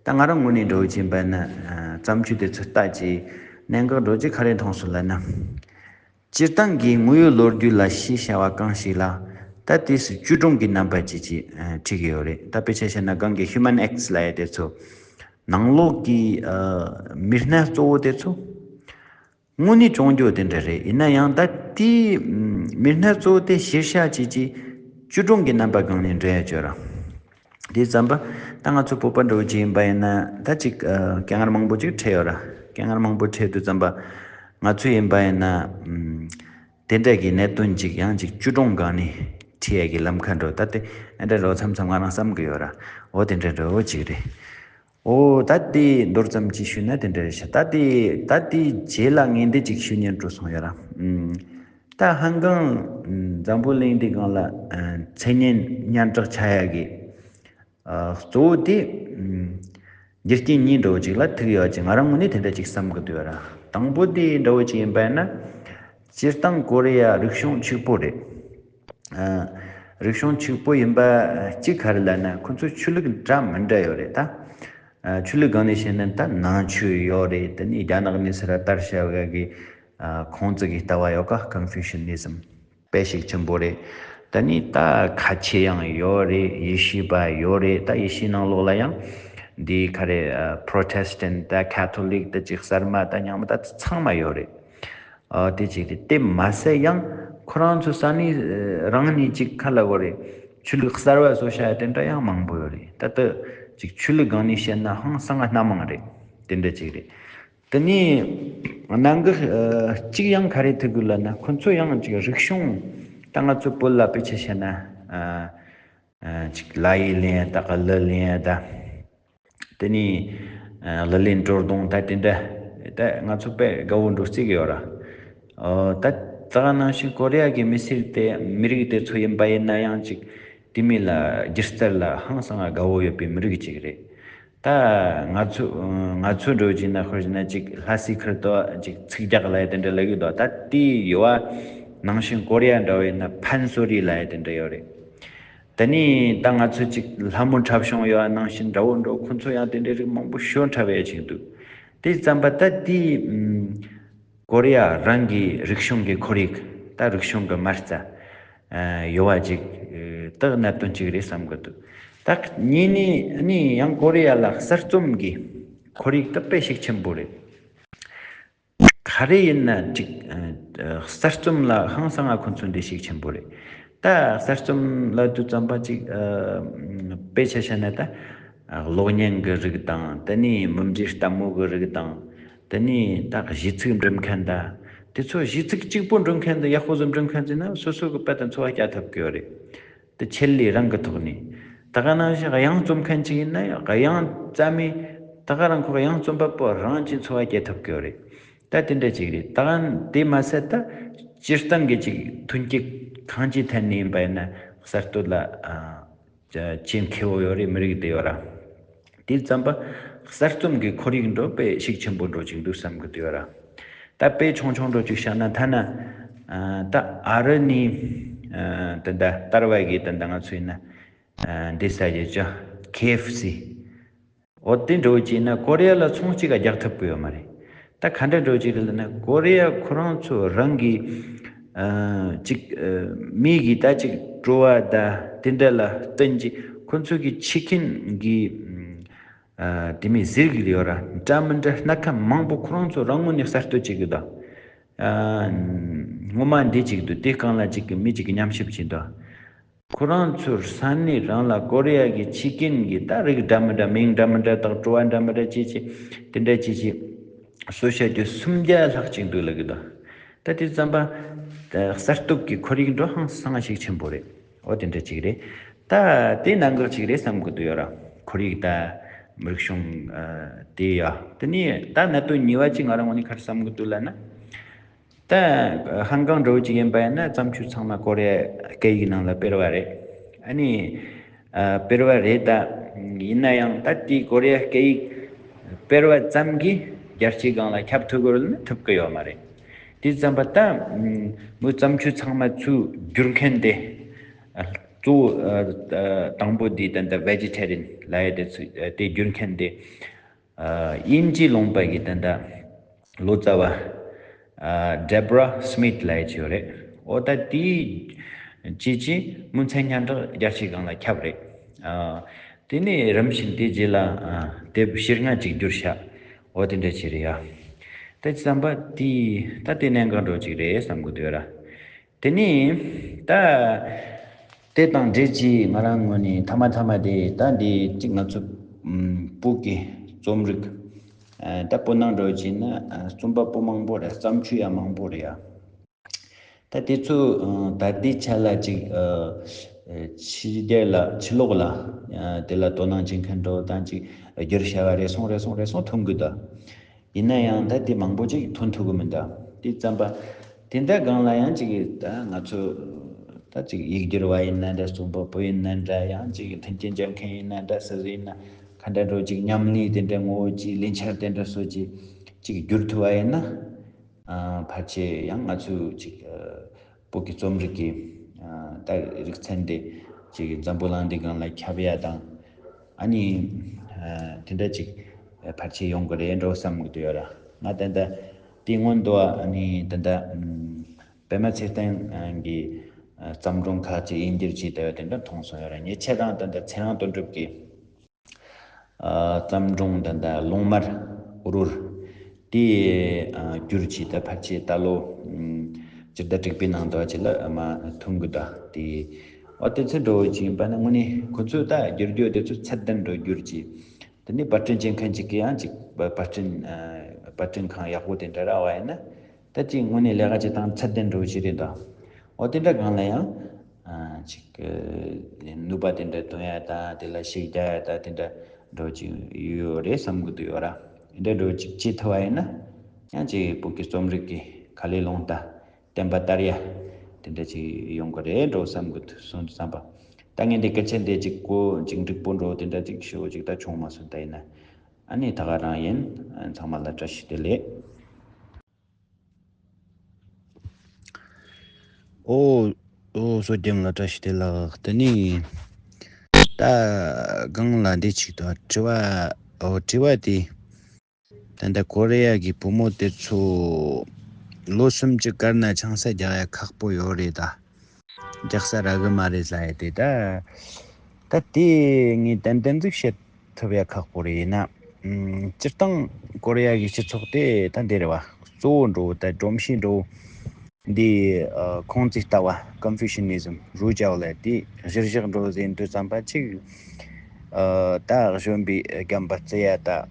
ད་ང་རང་ངོས་ནས་འདྲ་བོ་ཅིག་ཡིན་པ་ན། ཨ་བརྩམས་ཆོས་དེ་ཚོ་ལྟ་ཅིག་གནད་འགག་འདྲ་བོ་ཅིག་ག་རེ་མཐོང་སོང་ལབ་ན། སྤྱིར་བཏང་གི་དངོས་ཡོད་ལོ་རྒྱུས་ལ་གཞི་བྱ་བ་གང་ཞིག་ལ། ད་དེ་སུ་བཅོས་སྒྲུང་གི་རྣམ་པ་ཅིག་ཅིག་ཨ་བྲིས་ཀྱི་ཡོད་རེད། ད་དཔེ་ཆ་བཞག་ན་གང་གི་Human X་ལབ་ཡ་དེ་ཚོ་ནང་ལོགས་ཀྱི་ཨ་མི་སྣ་གཙོ་བོ་དེ་ཚོ། དངོས་གནས་བྱུང་རྒྱུ་དེ་འདྲ་རེད། ཡིན་ན་ཡང་ད་དེའི་མི་སྣ་གཙོ་བོ་དེ་གཞིར་བཞག་བྱས་ཀྱི་བཅོས་སྒྲུང་གི་རྣམ་པ་སྒང་ནས་འགྲེལ་ཡ་བྱོས་ར། དེ་ཙམ་པ་ད་ང་ཚོ་བོད་པ་འདྲ་བོ་ཅིག་ཡིན་པ་ཡིན་ན། ད་ཅིག་ཨ་སྐད་ངར་མང་པོ་ཅིག་འཕྲད་ཡོད་ར། སྐད་ངར་མང་པོ་འཕྲད་དུས་ཙམ་པ་ང་ཚོ་ཡིན་པ་ཡིན་ན། ཨམ་དེ་འདྲ་གི་གནད་དོན་ཅིག་ཡང་ཅིག་བཅོས་སྒྲུང་སྒང་ནས་བྲིས་ཡ་གི་ལམ་ཁ་འགྲོ། ད་དེ་ཨེ་འདྲ་འགྲོ་མཚམས་མཚམས་ང་རང་བསམ་གི་ཡོད་ར། འོ་དེ་འདྲ་འགྲོ་བོ་ཅིག་རེད། ཨོ་ད་དེ་མདོར་ཙམ་ཅིག་ཞུས་ན་དེ་འདྲ་རེད་ཤག་ད་དེ་ད་དེ་རྗེས་ལ་ངས་འདི་ཅིག་ཞུ་སྙིང་བྲོ་སོང་ཡོད་ར། ཨུམ། ད་ཧང་ཀང་ཨུམ་འཛམ་བུ་གླིང་འདི་སྒང་ལ་ཨ་མཚན་སྙན་སྙན་གྲགས་ཆགས་ཡ་གི་ཨ་གཙོ་བོ་དེ་ཨུམ་རྒྱུ་རྐྱེན་གཉིས་འདྲ་བོ་ཅིག་ལ་ཐུག་ཡོད་ཅིག་ང་རང་ངོས་ནས་དེ་འདྲ་ཅིག་བསམ་གི་འདུག་ཡོད་ར། དང་པོ་དེ་འདྲ་བོ་ཅིག་ཡིན་པ་ཡིན་ན། སྤྱིར་བཏང་ཀོ་རི་ཡ་རིག་གཞུང་ཕྱུག་པོ་རེད། ཨ་རིག་གཞུང་ཕྱུག་པོ་ཡིན་པ་གཅིག་ག་རེ་ལབ་ན། ཁོ་ཚོ་ཆོས་ལུགས་འདྲ་མི་འདྲ་ཡོད་རེད་ད། ཨ་ཆོས་ལུགས་སྒང་ནས་བཤད་ན་ད་ནང་ཆོས་ཡོད་རེད། དེ་ནས་རྒྱ་ནག་ནས་ཟེར་བ་ལྟར་བྱ་བ་གི་ཨ་ཁོང་ཚོ་གི་ལྟ་བ་ཡོད་ཀ། Confucianism་དཔེ་ཤུགས་ཆེན་པོ་རེད། དེ་ནས་ད་ཁ་ཆེ་ཡང་ཡོད་རེད། ཡེ་ཤུ་པ་ཡོད་རེད། ད་ཡེ་ཤུའི་ནང་ལོགས་ལ་ཡང་འདི་ག་རེ་ཨ་Protestant་ད་Catholic་ད་ཅིག་གསར་མ་ད་རྙིང་མ་ད་ཚང་མ་ཡོད་རེད། ཨ་དེ་གཅིག་རེད། དེ་མ་ཟད་ཡང་ཁོ་རང་ཚོ་ས་གནས་ཨ་རང་ནས་ཅིག་ག་རེ་ལབ་དགོས་རེད། ཆོས་ལུགས་གསར་བ་བཟོ་བྱ་ཡ་དེ་འདྲ་ཡང་མང་པོ་ཡོད་རེད། ད་ལྟ་ཅིག་ཆོས་ལུགས་སྒང་ནས་བཤད་ན་ཧང་སང་ང་སྣ་མང་རེད། དེ་འདྲ་ཅིག་རེད། དེ་ནས་གནད་འགག་ཨ་གཅིག་ཡང་ག་རེ་ཐུག་གི་ལབ་ན། ཁོ་ཚོ་ཡང་ཅིག་རིག་གཞུང་ད་ང་ཚོ་བོད་ལ་དཔེ་ཆ་བཤད་ན་ཨ་ཨ་ཅིག་ལ་ཡི་ལེན་ཡ་ད་ག་གླུ་ལེན་ཡ་ད། དེ་ནས་ཨ་ལི་ལིན་གྲོ་རྡུང་ད་དེ་འདྲ་ད་ང་ཚོ་དཔེ་དགའ་བོ་འགྲོ་རྩིས་ཀྱི་ཡོད་ར། ཨོ་ད་ད་ག་ནང་བཞིན་ཀོ་རི་ཡ་གི་མི་སེར་དེ་མི་རིགས་དེ་ཚོ་ཡིན་པ་ཡིན་ན་ཡང་ཅིག་དེ་མི་ལ་སྒྱུ་རྩལ་ལ་ཧང་སང་དགའ་བོ་ཡོད་པའི་མི་རིགས་ཅིག་རེད། ད་ང་ཚོ་ང་ཚོ་འགྲོ་གི་ན་ཁོར་གྱི་ན་ཅིག་ལྷ་སའི་ཁུལ་དུ་ཅིག་ཚིག་རྒྱག་ལ་ཡ་དེ་འདྲ་ལ་གི་དོ་ད་དེ་ཡོད་བ། ནང་བཞིན་ཀོ་རི་ཡ་འདྲ་བོ་ཡིན་ན་ཕན་སོ་རི་ལ་ཡ་དེ་འདྲ་ཡོད་རེད། དེ་ནས་ད་ང་ཚོ་ཅིག་ལྷ་མོ་འཁྲབ་གཞུང་ཡོད་ནང་བཞིན་འདྲ་བོ་འགྲོ་ཁོ་ཚོ་ཡང་དེ་འདྲའི་རིགས་མང་པོ་ཞོ་འཁྲབ་ཡ་ཅིག་འདུག་དེ་ཙམ་པ་ད་དེ་ཨམ་ཀོ་རི་ཡ་རང་གི་རིག་གཞུང་གི་ཁོར་ཡུག་ད་རིག་གཞུང་གི་མ་རྩ་ཨ་ཡོད་བ་ཅིག་ཨ་ད་གནད་དོན་ཅིག་རེད་བསམ་གི་འདུག་ད་གཉིས་ནས་ནི་ཡང་ཀོ་རི་ཡ་ལ་གསར་རྩོམ་གི་ཁོར་ཡུག་ད་དཔེ་ཤུགས་ཆེན་པོ་རེད། ག་རེ་ཡིན་ན་ཅིག་ཨ་གསར་རྩོམ་ལ་ཧང་སང་ང་ཁོ་ཚོ་འདི་ཤུགས་ཆེན་པོ་རེད། ད་གསར་རྩོམ་ལ་དུས་ཙམ་པ་ཅིག་ཨ་དཔེ་ཆ་བཤད་ན་ད་གློག་བརྙན་གྱི་རིགས་དང་དེ་ནས་མུ་འབྲེལ་ལྟད་མོ་གི་རིགས་དང་དེ་ནས་ད་གཞས་ཚིག་འབྲི་མཁན་ད་དེ་ཚོ་གཞས་ཚིག་གཅིག་པོ་འབྲི་མཁན་ད་ཡག་པོ་ཟིག་འབྲི་མཁན་ཟིན་ན་སོ་སོ་གི་དཔལ་དང་འཚོ་བ་སྐྱེལ་ཐུབ་གི་ཡོད་རེད། དེ་ཆེད་ལས་རང་གི་ཐོག་ནས། ད་ག་ནང་བཞིན་དབྱངས་རྩོམ་མཁན་ཅིག་ཡིན་ན་ཡང་དབྱངས་རྩ་མེད་ད་ག་རང་ཁོ་དབྱངས་རྩོམ་པ་པོ་རང་གི་འཚོ་བ་སྐྱེལ་ཐུབ་ཀྱི་ཡོད་རེད། ད་དེ་འདྲ་ཅིག་རེད། ད་ག་དེ་མ་ཟད་ད་སྤྱིར་བཏང་གི་ཅིག་ཐོན་སྐྱེད་གང་ཅིའི་ཐད་ནས་ཡིན་པ་ཡིན་ན་གསར་གཏོད་ལ་ཨ་ཅན་མཁས་པོ་ཡོད་རེད། མི་རིགས་དེ་ཡོད་ར། དེ་ཙམ་པ་གསར་རྩོམ་གྱི་ཁོར་ཡུག་འགྲོ་དཔེ་ཤུགས་ཆེན་པོ་འགྲོ་ཅིག་འདུག་བསམ་གི་འདུག་ཡོད་ར། ད་དཔེ་ཆུང་ཆུང་འགྲོ་ཅིག་བཤད་ན་ཐ་ན་ཨ་ད་ཨ་རི་ནས་ཨ་ད་ད་ལྟ་བ་གི་ད་ད་ང་ཚོ་ཡིན་ན་ཨ་འདི་ས་ཡོད་ཅོ་ཁེ་ཨེཕ་སི། འོ་དེ་འགྲོ་ཅིག་ན་ཀོ་རི་ཡ་ལ་ཚོང་གཅིག་ག་རྒྱག་ཐུབ་གི་ཡོད་མ་རེད། ད་ག་འདྲ་འགྲོ་ཅིག་རེད་ལ་ན་ཀོ་རི་ཡ་ཁོ་རང་ཚོ་རང་གི་ཨ་ཅིག་ཨ་མི་གི་ད་ཅིག་སྤྲོ་བ་ད་དེ་འདྲ་ལ་བརྟེན་ཅིག་ཁོ་ཚོ་གི་ཕྱི་ཁྱིམ་གི་ཨ་དེ་མི་ཟིལ་གི་ཡོད་ར། འདྲ་མི་འདྲ་སྣ་ཁ་མང་པོ་ཁོ་རང་ཚོ་རང་ངོས་ནས་གསར་གཏོད་བྱེད་གི་འདུག་ཨ་ངོ་མ་འདི་གཅིག་འདུག་དེ་སྒང་ལ་གཅིག་གི་མི་གཅིག་གི་ཉམས་ཞིབ་བྱེད་འདུག་ཁོ་རང་ཚོར་ས་གནས་རང་ལ་ཀོ་རི་ཡ་གི་ཕྱི་རྒྱལ་གྱི་ད་རིགས་འདྲ་མི་འདྲ་མིང་འདྲ་མི་འདྲ་དང་བྲོ་བ་འདྲ་མི་འདྲ་ཅེས་ཅེས་དེ་འདྲ་ཅེས་ཅེས་སོ་བཤད་རྒྱུ་སུམ་བརྒྱ་ལྷག་ཅིག་འདུག་ལབ་གི་འདུག་ད་དེ་ཙམ་པ་ད་གསར་གཏོད་ཀྱི་ཁོར་ཡུག་འགྲོ་ཧང་སང་ཞིག་ཆེན་པོ་རེད། འོ་དེ་འདྲ་ཅིག་རེད། ད་དེ་གནད་འགག་ཅིག་རེད་བསམ་གི་འདུག་ཡོད་ར། ཁོར་ཡུག་ད་མི་རིགས་གཞུང་ཨ་དེ་ཡ་དེ་ནས་ད་གནད་དོན་གཉིས་པ་ཅིག་ང་རང་ངོས་ནས་ག་རེ་བསམ་གི་འདུག་ལབ་ན། ད་ཧང་ཀང་འདྲ་བོ་ཅིག་ཡིན་པ་ཡིན་ན་བརྩམས་ཆོས་ཚང་མ་ཀོ་རི་ཡ་སྐད་ཡིག་ནང་ལ་སྤེལ་བ་རེད། ཨ་ནི་ཨ་སྤེལ་བ་རེད། ད་ཡིན་ན་ཡང་ད་དེའི་ཀོ་རི་ཡ་སྐད་ཡིག་སྤེལ་བ་ཙམ་གྱིས་རྒྱལ་སྤྱིའི་སྒང་ལ་ཁྱབ་ཐུབ་དགོས་རེད་ན་ཐུབ་ཀྱི་ཡོད་མ་རེད། དེ་ཙམ་པ་ད་མོའི་བརྩམས་ཆོས་ཚང་མ་ཚུར་བསྒྱུར་མཁན་དེ་གཙོ་བོ་ཨ་ཨ་དང་པོ་དེ་ད་ད་Vegetarian་ལབ་ཡ་དེ་ཚུ་དེ་བསྒྱུར་མཁན་དེ། ཨ་དབྱིན་ཇི་ལུང་པ་གི་ད་ལྟ་ལོ་ཙཱ་བ་ཨ་Deborah Smith་ལབ་ཡ་ཅིག་ཡོད་རེད། འོ་ད་དེའི་ཅི་ཅི་མུ་མཚན་སྙན་གྲགས་རྒྱལ་སྤྱིའི་སྒང་ལ་ཁྱབ་རེད། ཨ་དེ་ནས་རིམ་བཞིན་དེ་རྗེས་ལ་ཨ་དེབ་བཤེར་ལྔ་ཅིག་བསྒྱུར་ཤག་འོ་དེ་འདྲ་ཅིག་རེད་ཡ། ད་ཅི་ཙམ་པ་དེའི་ད་དེ་གནད་འགག་འདྲ་བོ་ཅིག་རེད་བསམ་གི་འདུག་ཡོད་ར། དེ་ནས་ད་དེ་དང་འབྲེལ་གྱིས་ང་རང་ངོས་ནས་ཐ་མ་ཐ་མ་དེ་ད་འདི་གཅིག་ང་ཚོ་ཨམ་བོད་ཀྱི་རྩོམ་རིག་ཨ་ད་བོད་ནང་འགྲོ་བྱས་ན་ཨ་རྩོམ་པ་པོ་མང་པོ་རེད། བརྩམས་ཆོས་ཡང་མང་པོ་རེད་ཡ། ད་དེ་ཚོ་ཨ་ད་ལྟའི་ཆ་ལ་ཅིག་ཨ་ཕྱི་རྒྱལ་ལ་ཕྱི་ལོགས་ལ་ཨ་དེ་ལ་དོ་སྣང་བྱེད་མཁན་འགྲོ་དང་ཅིག་བསྒྱུར་བྱ་བ་རེ་ཟུང་རེ་ཟུང་རེ་ཟུང་ཐོན་གི་འདུག་ཡིན་ན་ཡང་ད་དེ་མང་པོ་ཅིག་ཐོན་ཐུབ་གི་མི་འདུག་དེ་ཙམ་པ་དེ་འདྲ་སྒང་ལ་ཡང་ཅིག་ད་ང་ཚོ་ད་ཅིག་ཡིག་སྒྱུར་བ་ཡིན་ན་འདྲ། རྩོམ་པ་པོ་ཡིན་ན་འདྲ། ཡང་ཅིག་མཐུན་རྐྱེན་སྦྱར་མཁན་ཡིན་ན་འདྲ། སུ་ཟིག་ཡིན་ན་ག་འདྲ་འགྲོ་ཅིག་ཉམས་ལེན་དེ་འདྲ་ངོ་བོ་ཅིག་ལས་འཆར་དེ་འདྲ་སོགས་ཅིག་ཅིག་བསྒྱུར་ཐུབ་པ་ཡིན་ན་ཨ་ཕལ་ཆེར་ཡང་ང་ཚོ་ཅིག་ཨ་བོད་ཀྱི་རྩོམ་རིག་གི་ཨ་ད་རིག་ཚན་དེ་ཅིག་འཛམ་བུ་གླིང་འདི་སྒང་ལ་ཁྱབ་ཡ་དང་། ཨ་ནི་ཨ་དེ་འདྲ་ཅིག་ཕལ་ཆེར་ཡོང་གི་རེད་འགྲོ་བསམ་གི་འདུག་ཡོད་ར། ང་ད་ལྟ་དེ་སྔོན་དུ་ཨ་ནི་ད་ལྟ་ཨམ་པད་མ་ཚེ་བརྟན་གྱི་ཨ་བརྩམས་སྒྲུང་ཁག་ཅིག་དབྱིན་སྒྱུར་བྱས་བསྡད་པ་དེ་འདྲ་མཐོང་སོང་ཡོད་ར། ཉེ་ཆར་རང་ད་ལྟ་ཚེ་རིང་དོན་གྲུབ་ཀྱི་ཨ་བརྩམས་སྒྲུང་ད་ལྟ་ལུང་དམར་རུར་དེ་ཨ་བསྒྱུར་བྱས་ད་ཕལ་ཆེར་ད་ལོ་ཨམ་སྤྱི་ཟླ་དྲུག་པའི་ནང་དུ་ཅིག་ལ་མ་ཐོན་གི་འདུག་དེ་འོ་དེ་ཚོ་འགྲོ་བ་ཅིག་ཡིན་པ་ན་དངོས་གནས་ཁོ་ཚོས་ད་བསྒྱུར་རྒྱུ་དེ་ཚོ་ཚད་ལྡན་འགྲོ་བསྒྱུར་གྱིས། དེ་ནས་པར་སྐྲུན་བྱེད་མཁན་ཅིག་གིས་ཡང་ཅིག་པར་སྐྲུན་ཨ་པར་སྐྲུན་ཁང་ཡག་པོ་དེ་འདྲ་རག་པ་ཡིན་ན། ད་ཅིག་དངོས་གནས་ལས་ཀ་བྱེད་སྟངས་ཚད་ལྡན་འགྲོ་བཞིན་རེད་འདུག་འོ་དེ་འདྲ་སྒང་ལ་ཡང་ཨ་ཅིག་ནུས་པ་དེ་འདྲ་འདོན་ཡ་དང་དེ་ལ་ཤུགས་རྒྱག་ཡ་དང་དེ་འདྲ་ འགྲོ་ཅིག་ཡོད་རེད་བསམ་གི་འདུག་ཡོད་ར། འདྲ་འགྲོ་ཅིག་བྱེད་ཐུབ་པ་ཡིན་ན། ཡང་ཅིག་བོད་ཀྱི་རྩོམ་རིག་གི་ཁ་ལས་ལུང་བསྟན་བསྟན་པ་དར་ཡ། དེ་འདྲ་ཅིག་ཡོང་གི་རེད་འགྲོ་བསམ་གི་འདུག་སོང་དུས་ཙམ་པ། ད་ངས་འདི་སྐད་ཆ་འདི་ཅིག་གོ་ཅིག་འགྲིག་པོ་འགྲོ་དེ་འདྲ་ཅིག་ཞུ་ཅིག་ད་བྱུང་མ་སོང་ད་ཡིན་ན། ཨ་ནི་ད་ག་རང་ཡིན། ཚང་མ་ལ་བཀྲ་ཤིས་བདེ་ལེགས། ཨོ། ཨོ་བསོད་རྒྱལ་ལགས་བཀྲ་ཤིས་བདེ་ལེགས། དེ་ནི་ད་སྒང་ལ་འདི་ཅིག་ཏུ་དྲི་བ། ཨོ་དྲི་བ་དེ། ད་ལྟ་ཀོ་རི་ཡ་གི་བུ་མོ་དེ་ཚོ་ལོ་སུམ་ཅུ་བཀར་ན་ཆང་ས་རྒྱག་ཡ་ཁག་པོ་ཡོད་རེད་ད། རྒྱག་ས་རག་གི་མ་རེད་ཟེར་ཡ་དེ་ད། ད་དེ་ངས་ཏན་ཏན་ཟིག་བཤད་ཐུབ་ཡ་ཁག་པོ་རེད་ཡིན་ན། ཨམ། སྤྱིར་བཏང་ཀོ་རི་ཡ་གི་སྤྱི་ཚོགས་དེ་ད་འདི་རེད་བ། གཙོ་བོ་འགྲོ་ད་སྒྲོམ་གཞི་འགྲོ་འདི། ཨ། ཁུང་ཙི་ལྟ་བ་ཀོན་ཕུ་ཤི་ནི་ཟམ་རུ་ཅའོ་ལ་དེ་གཞིར་བཞག་འགྲོ་ཟིན་དུས་ཙམ་པ་ཅིག་ཨ། ད་གཞོན་པའི་རྒན་པ་བརྩི་ཡ་ད།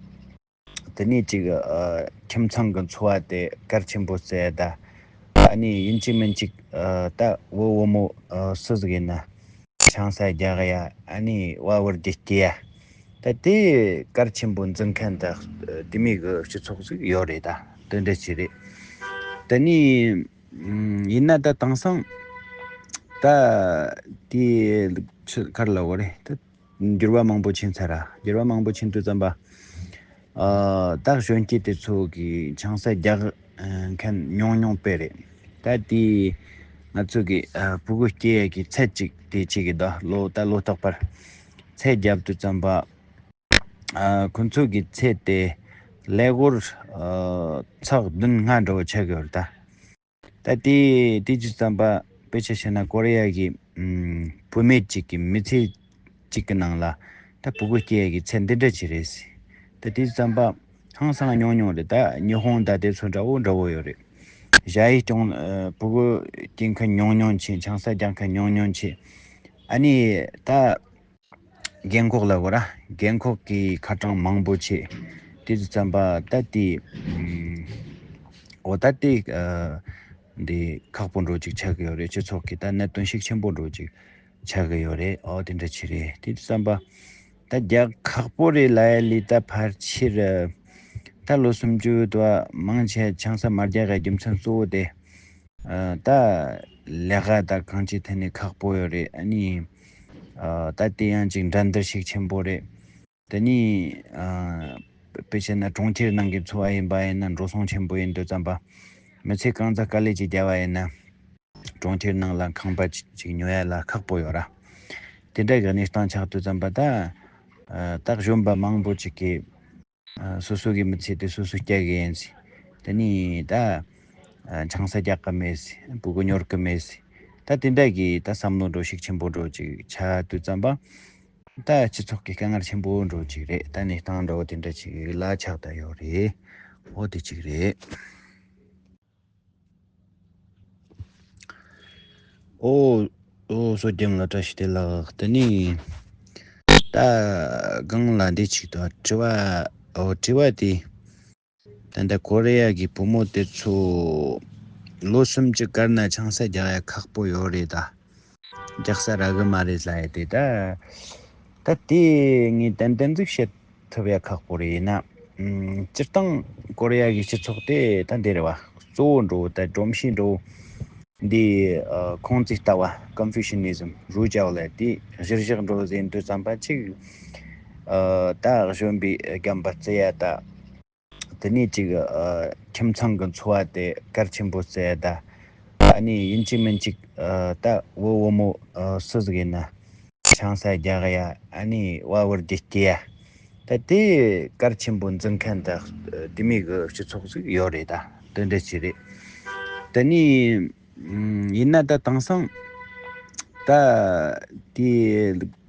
དེ་ནས་ཅིག་ཨ། ཁྱིམ་ཚང་གི་འཚོ་བ་དེ་གལ་ཆེན་པོ་བརྩི་ཡ་ད། ཨ་ནི་ཡིན་གཅིག་མིན་གཅིག་ཨ། ད་བུ་བུ་མོ་ཨ། སུ་ཟིག་ཡིན་ན་ཆང་ས་རྒྱག་ཡ། ཨ་ནི་བ་བུར་རྒྱུ་སྐྱེ་ཡ། ད་དེ་གལ་ཆེན་པོ་འཛིན་མཁན་ད་དེ་མོ་གི་སྤྱི་ཚོགས་ཟིག་ཡོད་རེད་ད། དེ་འདྲ་ཅིག་རེད། དེ་ནས་ཡིན་ན་ད་དེང་སང་ད་དེ་ཆི་ག་རེ་ལབ་དགོས་རེད་ད། འགྱུར་བ་མང་པོ་ཕྱིན་ཚར་ར། འགྱུར་བ་མང་པོ་ཕྱིན་དུས་ཙམ་པ། ཨ། ད་གཞོན་སྐྱེས་དེ་ཚོ་གིས་ཆང་ས་རྒྱག་ཨ། མཁན་ཉུང་ཉུང་དཔེ་རེད། ད་དེ་ང་ཚོ་གི་ཨ། ཕྲུ་གུ་སྐྱེ་ཡས་ཀྱི་ཚད་ཅིག་དེ་ཅིག་གི་ད་ལོ་ད་ལོ་རྟག་པར་ཚད་བརྒྱབ་དུས་ཙམ་པ། ཨ། ཁོ་ཚོ་གི་ཚད་དེ་ཀླད་ཀོར་ཨ། ཚེག་བདུན་ལྔ་འདྲ་བོ་ཆགས་ཀྱི་ཡོད་རེད་ད། ད་དེ་དེ་དུས་ཙམ་པ་དཔེ་ཆ་བཤད་ན་ཀོ་རི་ཡ་གི་ཨམ། བུད་མེད་ཅིག་གི་མི་ཚེ་གཅིག་གི་ནང་ལ་ད་ཕྲུ་གུ་སྐྱེ་ཡ་གི་ཚད་འདི་འདྲ་ཅིག་རེད། ད་དེ་དུས་ཙམ་པ་ཧང་སང་ཉུང་ཉུང་རེད། ད་ཉི་ཧོང་ད་དེ་ཚོ་འདྲ་བོ་འདྲ་བོ་ཡོད་རེད། ཞ་ཡི་སྐྱོང་ཨ། ཕྲུ་གུ་སྐྱེ་མཁན་ཉུང་ཉུང་ཆེ། ཆང་ས་རྒྱག་མཁན་ཉུང་ཉུང་ཆེ། ཨ་ནི་ད། རྒན་འཁོགས་ལ་གོ་ར། རྒན་འཁོགས་ཀྱི་ཁ་གྲངས་མང་པོ་ཆེ། དེ་དུས་ཙམ་པ་ད་དེ། འོ་ད་དེ། འདི་ཁག་པོ་འགྲོ་ཅིག་ཆགས་ཀྱི་ཡོད་རེད། སྤྱི་ཚོགས་ཀྱི་ད་གནད་དོན་ཤུགས་ཆེན་པོ་འགྲོ་ཅིག་ཆགས་ཀྱི་ཡོད་རེད། འོ་དེ་འདྲ་ཅིག་རེད། དེ་དུས་ཙམ་པ་ད་རྒྱག་ཁག་པོ་རེད་ལབ་ཡ་ལས་ད་ཕལ་ཆེར། ད་ལོ་སུམ་ཅུ་དུ་མང་ཆེ་ཆང་ས་མ་རྒྱག་གི་རྒྱུ་མཚན་གཙོ་བོ་དེ། ཨ། ད་ལས་ཀ་དང་གང་ཅིའི་ཐད་ནས་ཁག་པོ་ཡོད་རེད། ཨ་ནི། ཨ། ད་དེ་ཡང་ཅིག་འགྲན་བསྡུར་ཤུགས་ཆེན་པོ་རེད། དེ་ནི། ཨ། དཔེ་བྱས་ན་གྲོང་ཁྱེར་ནང་གི་འཚོ་བ་ཡིན་པ་ཡིན་ན་འགྲོ་སོང་ཆེན་པོ་ཡིན་དུས་ཙམ་པ། མི་ཚེ་གང་ཙམ་དཀའ་ལས་ཅིག་བརྒྱབ་པ་ཡིན་ན། གྲོང་ཁྱེར་ནང་ལ་ཁང་པ་ཅིག་ཉོ་ཡ་ལ་ཁག་པོ་ཡོད་ར། དེ་འདྲ་གི་གནས་སྟངས་ཆགས་དུས་ཙམ་པ་ད། ཨ། ད་གཞོན་པ་མང་པོ་ཅིག་གིས། ཨ། སོ་སོ་གི་མི་ཚེ་དེ་སོ་སོས་སྐྱེལ་གི་ཡིན་ཟེར། དེ་ནས་ད། ཨ། ཆང་ས་རྒྱག་གི་མེད་ཟེར། ཕྲུ་གུ་ཉོར་གི་མེད་ཟེར། ད་དེ་འདྲ་གི་ད་བསམ་བློ་འགྲོ་ཤུགས་ཆེན་པོ་འགྲོ་ཅིག་ཆགས་དུས་ཙམ་པ། ད་སྤྱི་ཚོགས་ཀྱི་དཀའ་ངལ་ཆེན་པོ་འགྲོ་ཅིག་རེད། ད་གནས་སྟངས་འདྲ་བོ་དེ་འདྲ་ཅིག་ལ་ཆགས་བསྡད་ཡོད་རེད། འོ་དེ་ཅིག་རེད། ཨོ། ཨོ་བསོད་རྒྱལ་ལགས་བཀྲ་ཤིས་བདེ་ལེགས། དེ་ནི་ད་སྒང་ལ་འདི་ཅིག་ཏུ་དྲི་བ། ཨོ་དྲི་བ་དེ། ད་ལྟ་ཀོ་རི་ཡ་གི་བུ་མོ་དེ་ཚོ་ལོ་སུམ་ཅུ་བཀར་ན་ཆང་ས་རྒྱག་ཡ་ཁག་པོ་ཡོད་རེད་ད། རྒྱག་ས་རག་གི་མ་རེད་ལབ་ཡ་དེ་ད། ད་དེ་ངས་ཏན་ཏན་ཟིག་བཤད་ཐུབ་ཡ་ཁག་པོ་རེད་ཡིན་ན། ཨམ། སྤྱིར་བཏང་ཀོ་རི་ཡ་གི་སྤྱི་ཚོགས་དེ་ད་འདི་རེད་བ། གཙོ་བོ་འགྲོ་ད་སྒྲོམ་གཞི་འགྲོ་འདི། ཨ། ཁུང་ཙི་ལྟ་བ་ཀོན་ཕུ་ཤི་ནི་ཟམ་རུ་ཅའོ་ལ་དེ་གཞིར་བཞག་འགྲོ་ཟིན་དུས་ཙམ་པ་ཅིག་ཨ། ད་གཞོན་པའི་རྒན་པ་བརྩི་ཡ་ད། དེ་ནས་ཅིག་ཨ། ཁྱིམ་ཚང་གི་འཚོ་བ་དེ་གལ་ཆེན་པོ་བརྩི་ཡ་ད། ཨ་ནི་ཡིན་གཅིག་མིན་གཅིག་ཨ། ད་བུ་བུ་མོ་ཨ། སུ་ཟིག་ཡིན་ན་ཆང་ས་རྒྱག་ཡ། ཨ་ནི་བ་བུར་རྒྱུ་སྐྱེ་ཡ། ད་དེ་གལ་ཆེན་པོ་འཛིན་མཁན་ད་དེ་མོ་གི་སྤྱི་ཚོགས་ཟིག་ཡོད་རེད་ད། དེ་འདྲ་ཅིག་རེད། དེ་ནས་ཡིན་ན་ད་དེང་སང་ད་དེ་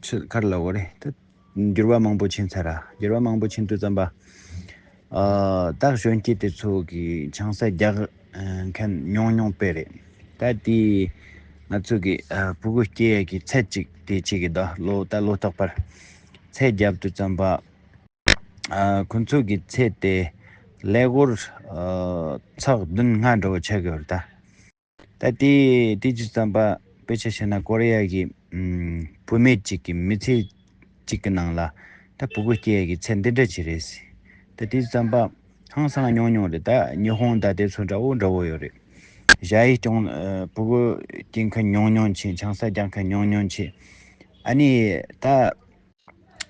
ཆི་ག་རེ་ལབ་དགོས་རེད་ད། འགྱུར་བ་མང་པོ་ཕྱིན་ཚར་ར། འགྱུར་བ་མང་པོ་ཕྱིན་དུས་ཙམ་པ། ཨ། ད་གཞོན་སྐྱེས་དེ་ཚོ་གིས་ཆང་ས་རྒྱག་ཨ། མཁན་ཉུང་ཉུང་དཔེ་རེད། ད་དེ་ང་ཚོ་གི་ཨ། ཕྲུ་གུ་སྐྱེ་ཡས་ཀྱི་ཚད་ཅིག་དེ་ཅིག་གི་ད་ལོ་ད་ལོ་རྟག་པར་ཚད་བརྒྱབ་དུས་ཙམ་པ། ཨ། ཁོ་ཚོ་གི་ཚད་དེ་ཀླད་ཀོར་ཨ། ཚེག་བདུན་ལྔ་འདྲ་བོ་ཆགས་ཀྱི་ཡོད་རེད་ད། ད་དེ་དེ་དུས་ཙམ་པ་དཔེ་ཆ་བཤད་ན་ཀོ་རི་ཡ་གི་ཨམ། བུད་མེད་ཅིག་གི་མི་ཚེ་གཅིག་གི་ནང་ལ་ ད་ཕྲུ་གུ་སྐྱེ་ཡ་གི་ཚད་འདི་འདྲ་ཅིག་རེད་ཟེར། ད་དེ་ཙམ་པ་ཧང་སང་ཉུང་ཉུང་རེད། ད་ཉི་ཧོང་ད་དེ་ཚོ་འདྲ་བོ་འདྲ་བོ་ཡོད་རེད། ཞ་ཡི་སྐྱོང་ཨ་ཕྲུ་གུ་སྐྱེ་མཁན་ཉུང་ཉུང་ཆེ། ཆང་ས་རྒྱག་མཁན་ཉུང་ཉུང་ཆེ། ཨ་ནི་ད་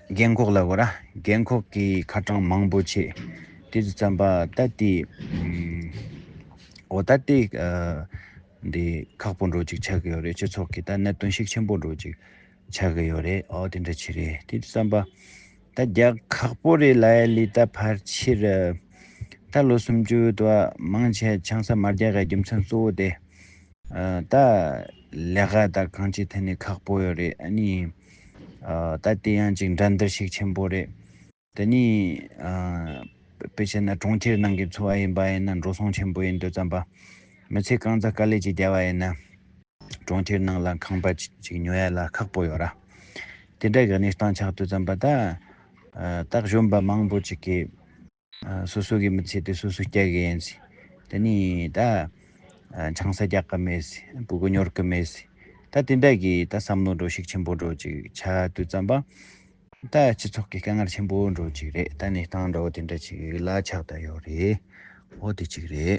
རྒན་འཁོགས་ལ་གོ་ར། རྒན་འཁོགས་ཀྱི་ཁ་གྲངས་མང་པོ་ཆེ། དེ་ཙམ་པ་ད་དེ་ཨམ། འོ་ད་དེ་ཨ། འདི་ཁག་པོ་འདྲ་ཅིག་ཆགས་ཀྱི་ཡོད་རེད། སྤྱི་ཚོགས་ཀྱི་ད་གནད་དོན་ཤུགས་ཆེན་པོ་འདྲ་ཅིག་ཆགས་ཀྱི་ཡོད་རེད། འོ་དེ་འདྲ་ཅིག་རེད། དེ་ཙམ་པ་ད་རྒྱག་ཁག་པོ་རེད་ལབ་ཡ་ལས་ད་ཕལ་ཆེར་ད་ལོ་སུམ་ཅུ་དུ་མང་ཆེ་ཆང་ས་མ་རྒྱག་གི་རྒྱུ་མཚན་གཙོ་བོ་དེ། ཨ། ད་ལས་ཀ་ད་གང་ཅིའི་ཐད་ནས་ཁག་པོ་ཡོད་རེད། ཨ་ནི་ཨ། ད་དེ་ཡང་ཅིག་འགྲན་བསྡུར་ཤུགས་ཆེན་པོ་རེད། དེ་ནི་ཨ། དཔེ་བྱས་ན་གྲོང་ཁྱེར་ནང་གི་འཚོ་བ་ཡིན་པ་ཡིན་ན་འགྲོ་སོང་ཆེན་པོ་ཡིན་དུས་ཙམ་པ། མི་ཚེ་གང་ཙམ་དཀའ་ལས་ཅིག་བརྒྱབ་པ་ཡིན་ན། གྲོང་ཁྱེར་ནང་ལ་ཁང་པ་ཅིག་ཅིག་ཉོ་ཡ་ལ་ཁག་པོ་ཡོད་ར། དེ་འདྲ་གི་གནས་སྟངས་ཆགས་དུས་ཙམ་པ་ད། ཨ། ད་གཞོན་པ་མང་པོ་ཅིག་གིས། ཨ། སོ་སོ་གི་མི་ཚེ་དེ་སོ་སོས་སྐྱེལ་གི་ཡིན་ཟེར། དེ་ནི་ད། ཨ། ཆང་ས་རྒྱག་གི་མེད་ཟེར། ཕྲུ་གུ་ཉོར་གི་མེད་ཟེར། ད་དེ་འདྲ་གི་ད་བསམ་བློ་འདྲ་ཤུགས་ཆེན་པོ་འདྲ་ཅིག་ཆགས་དུས་ཙམ་པ། ད་སྤྱི་ཚོགས་ཀྱི་དཀའ་ངལ་ཆེན་པོ་འདྲ་ཅིག་རེད། ད་གནས་སྟངས་འདྲ་བོ་དེ་འདྲ་ཅིག་ལ་ཆགས་བསྡད་ཡོད་རེད། འོ་དེ་ཅིག་རེད།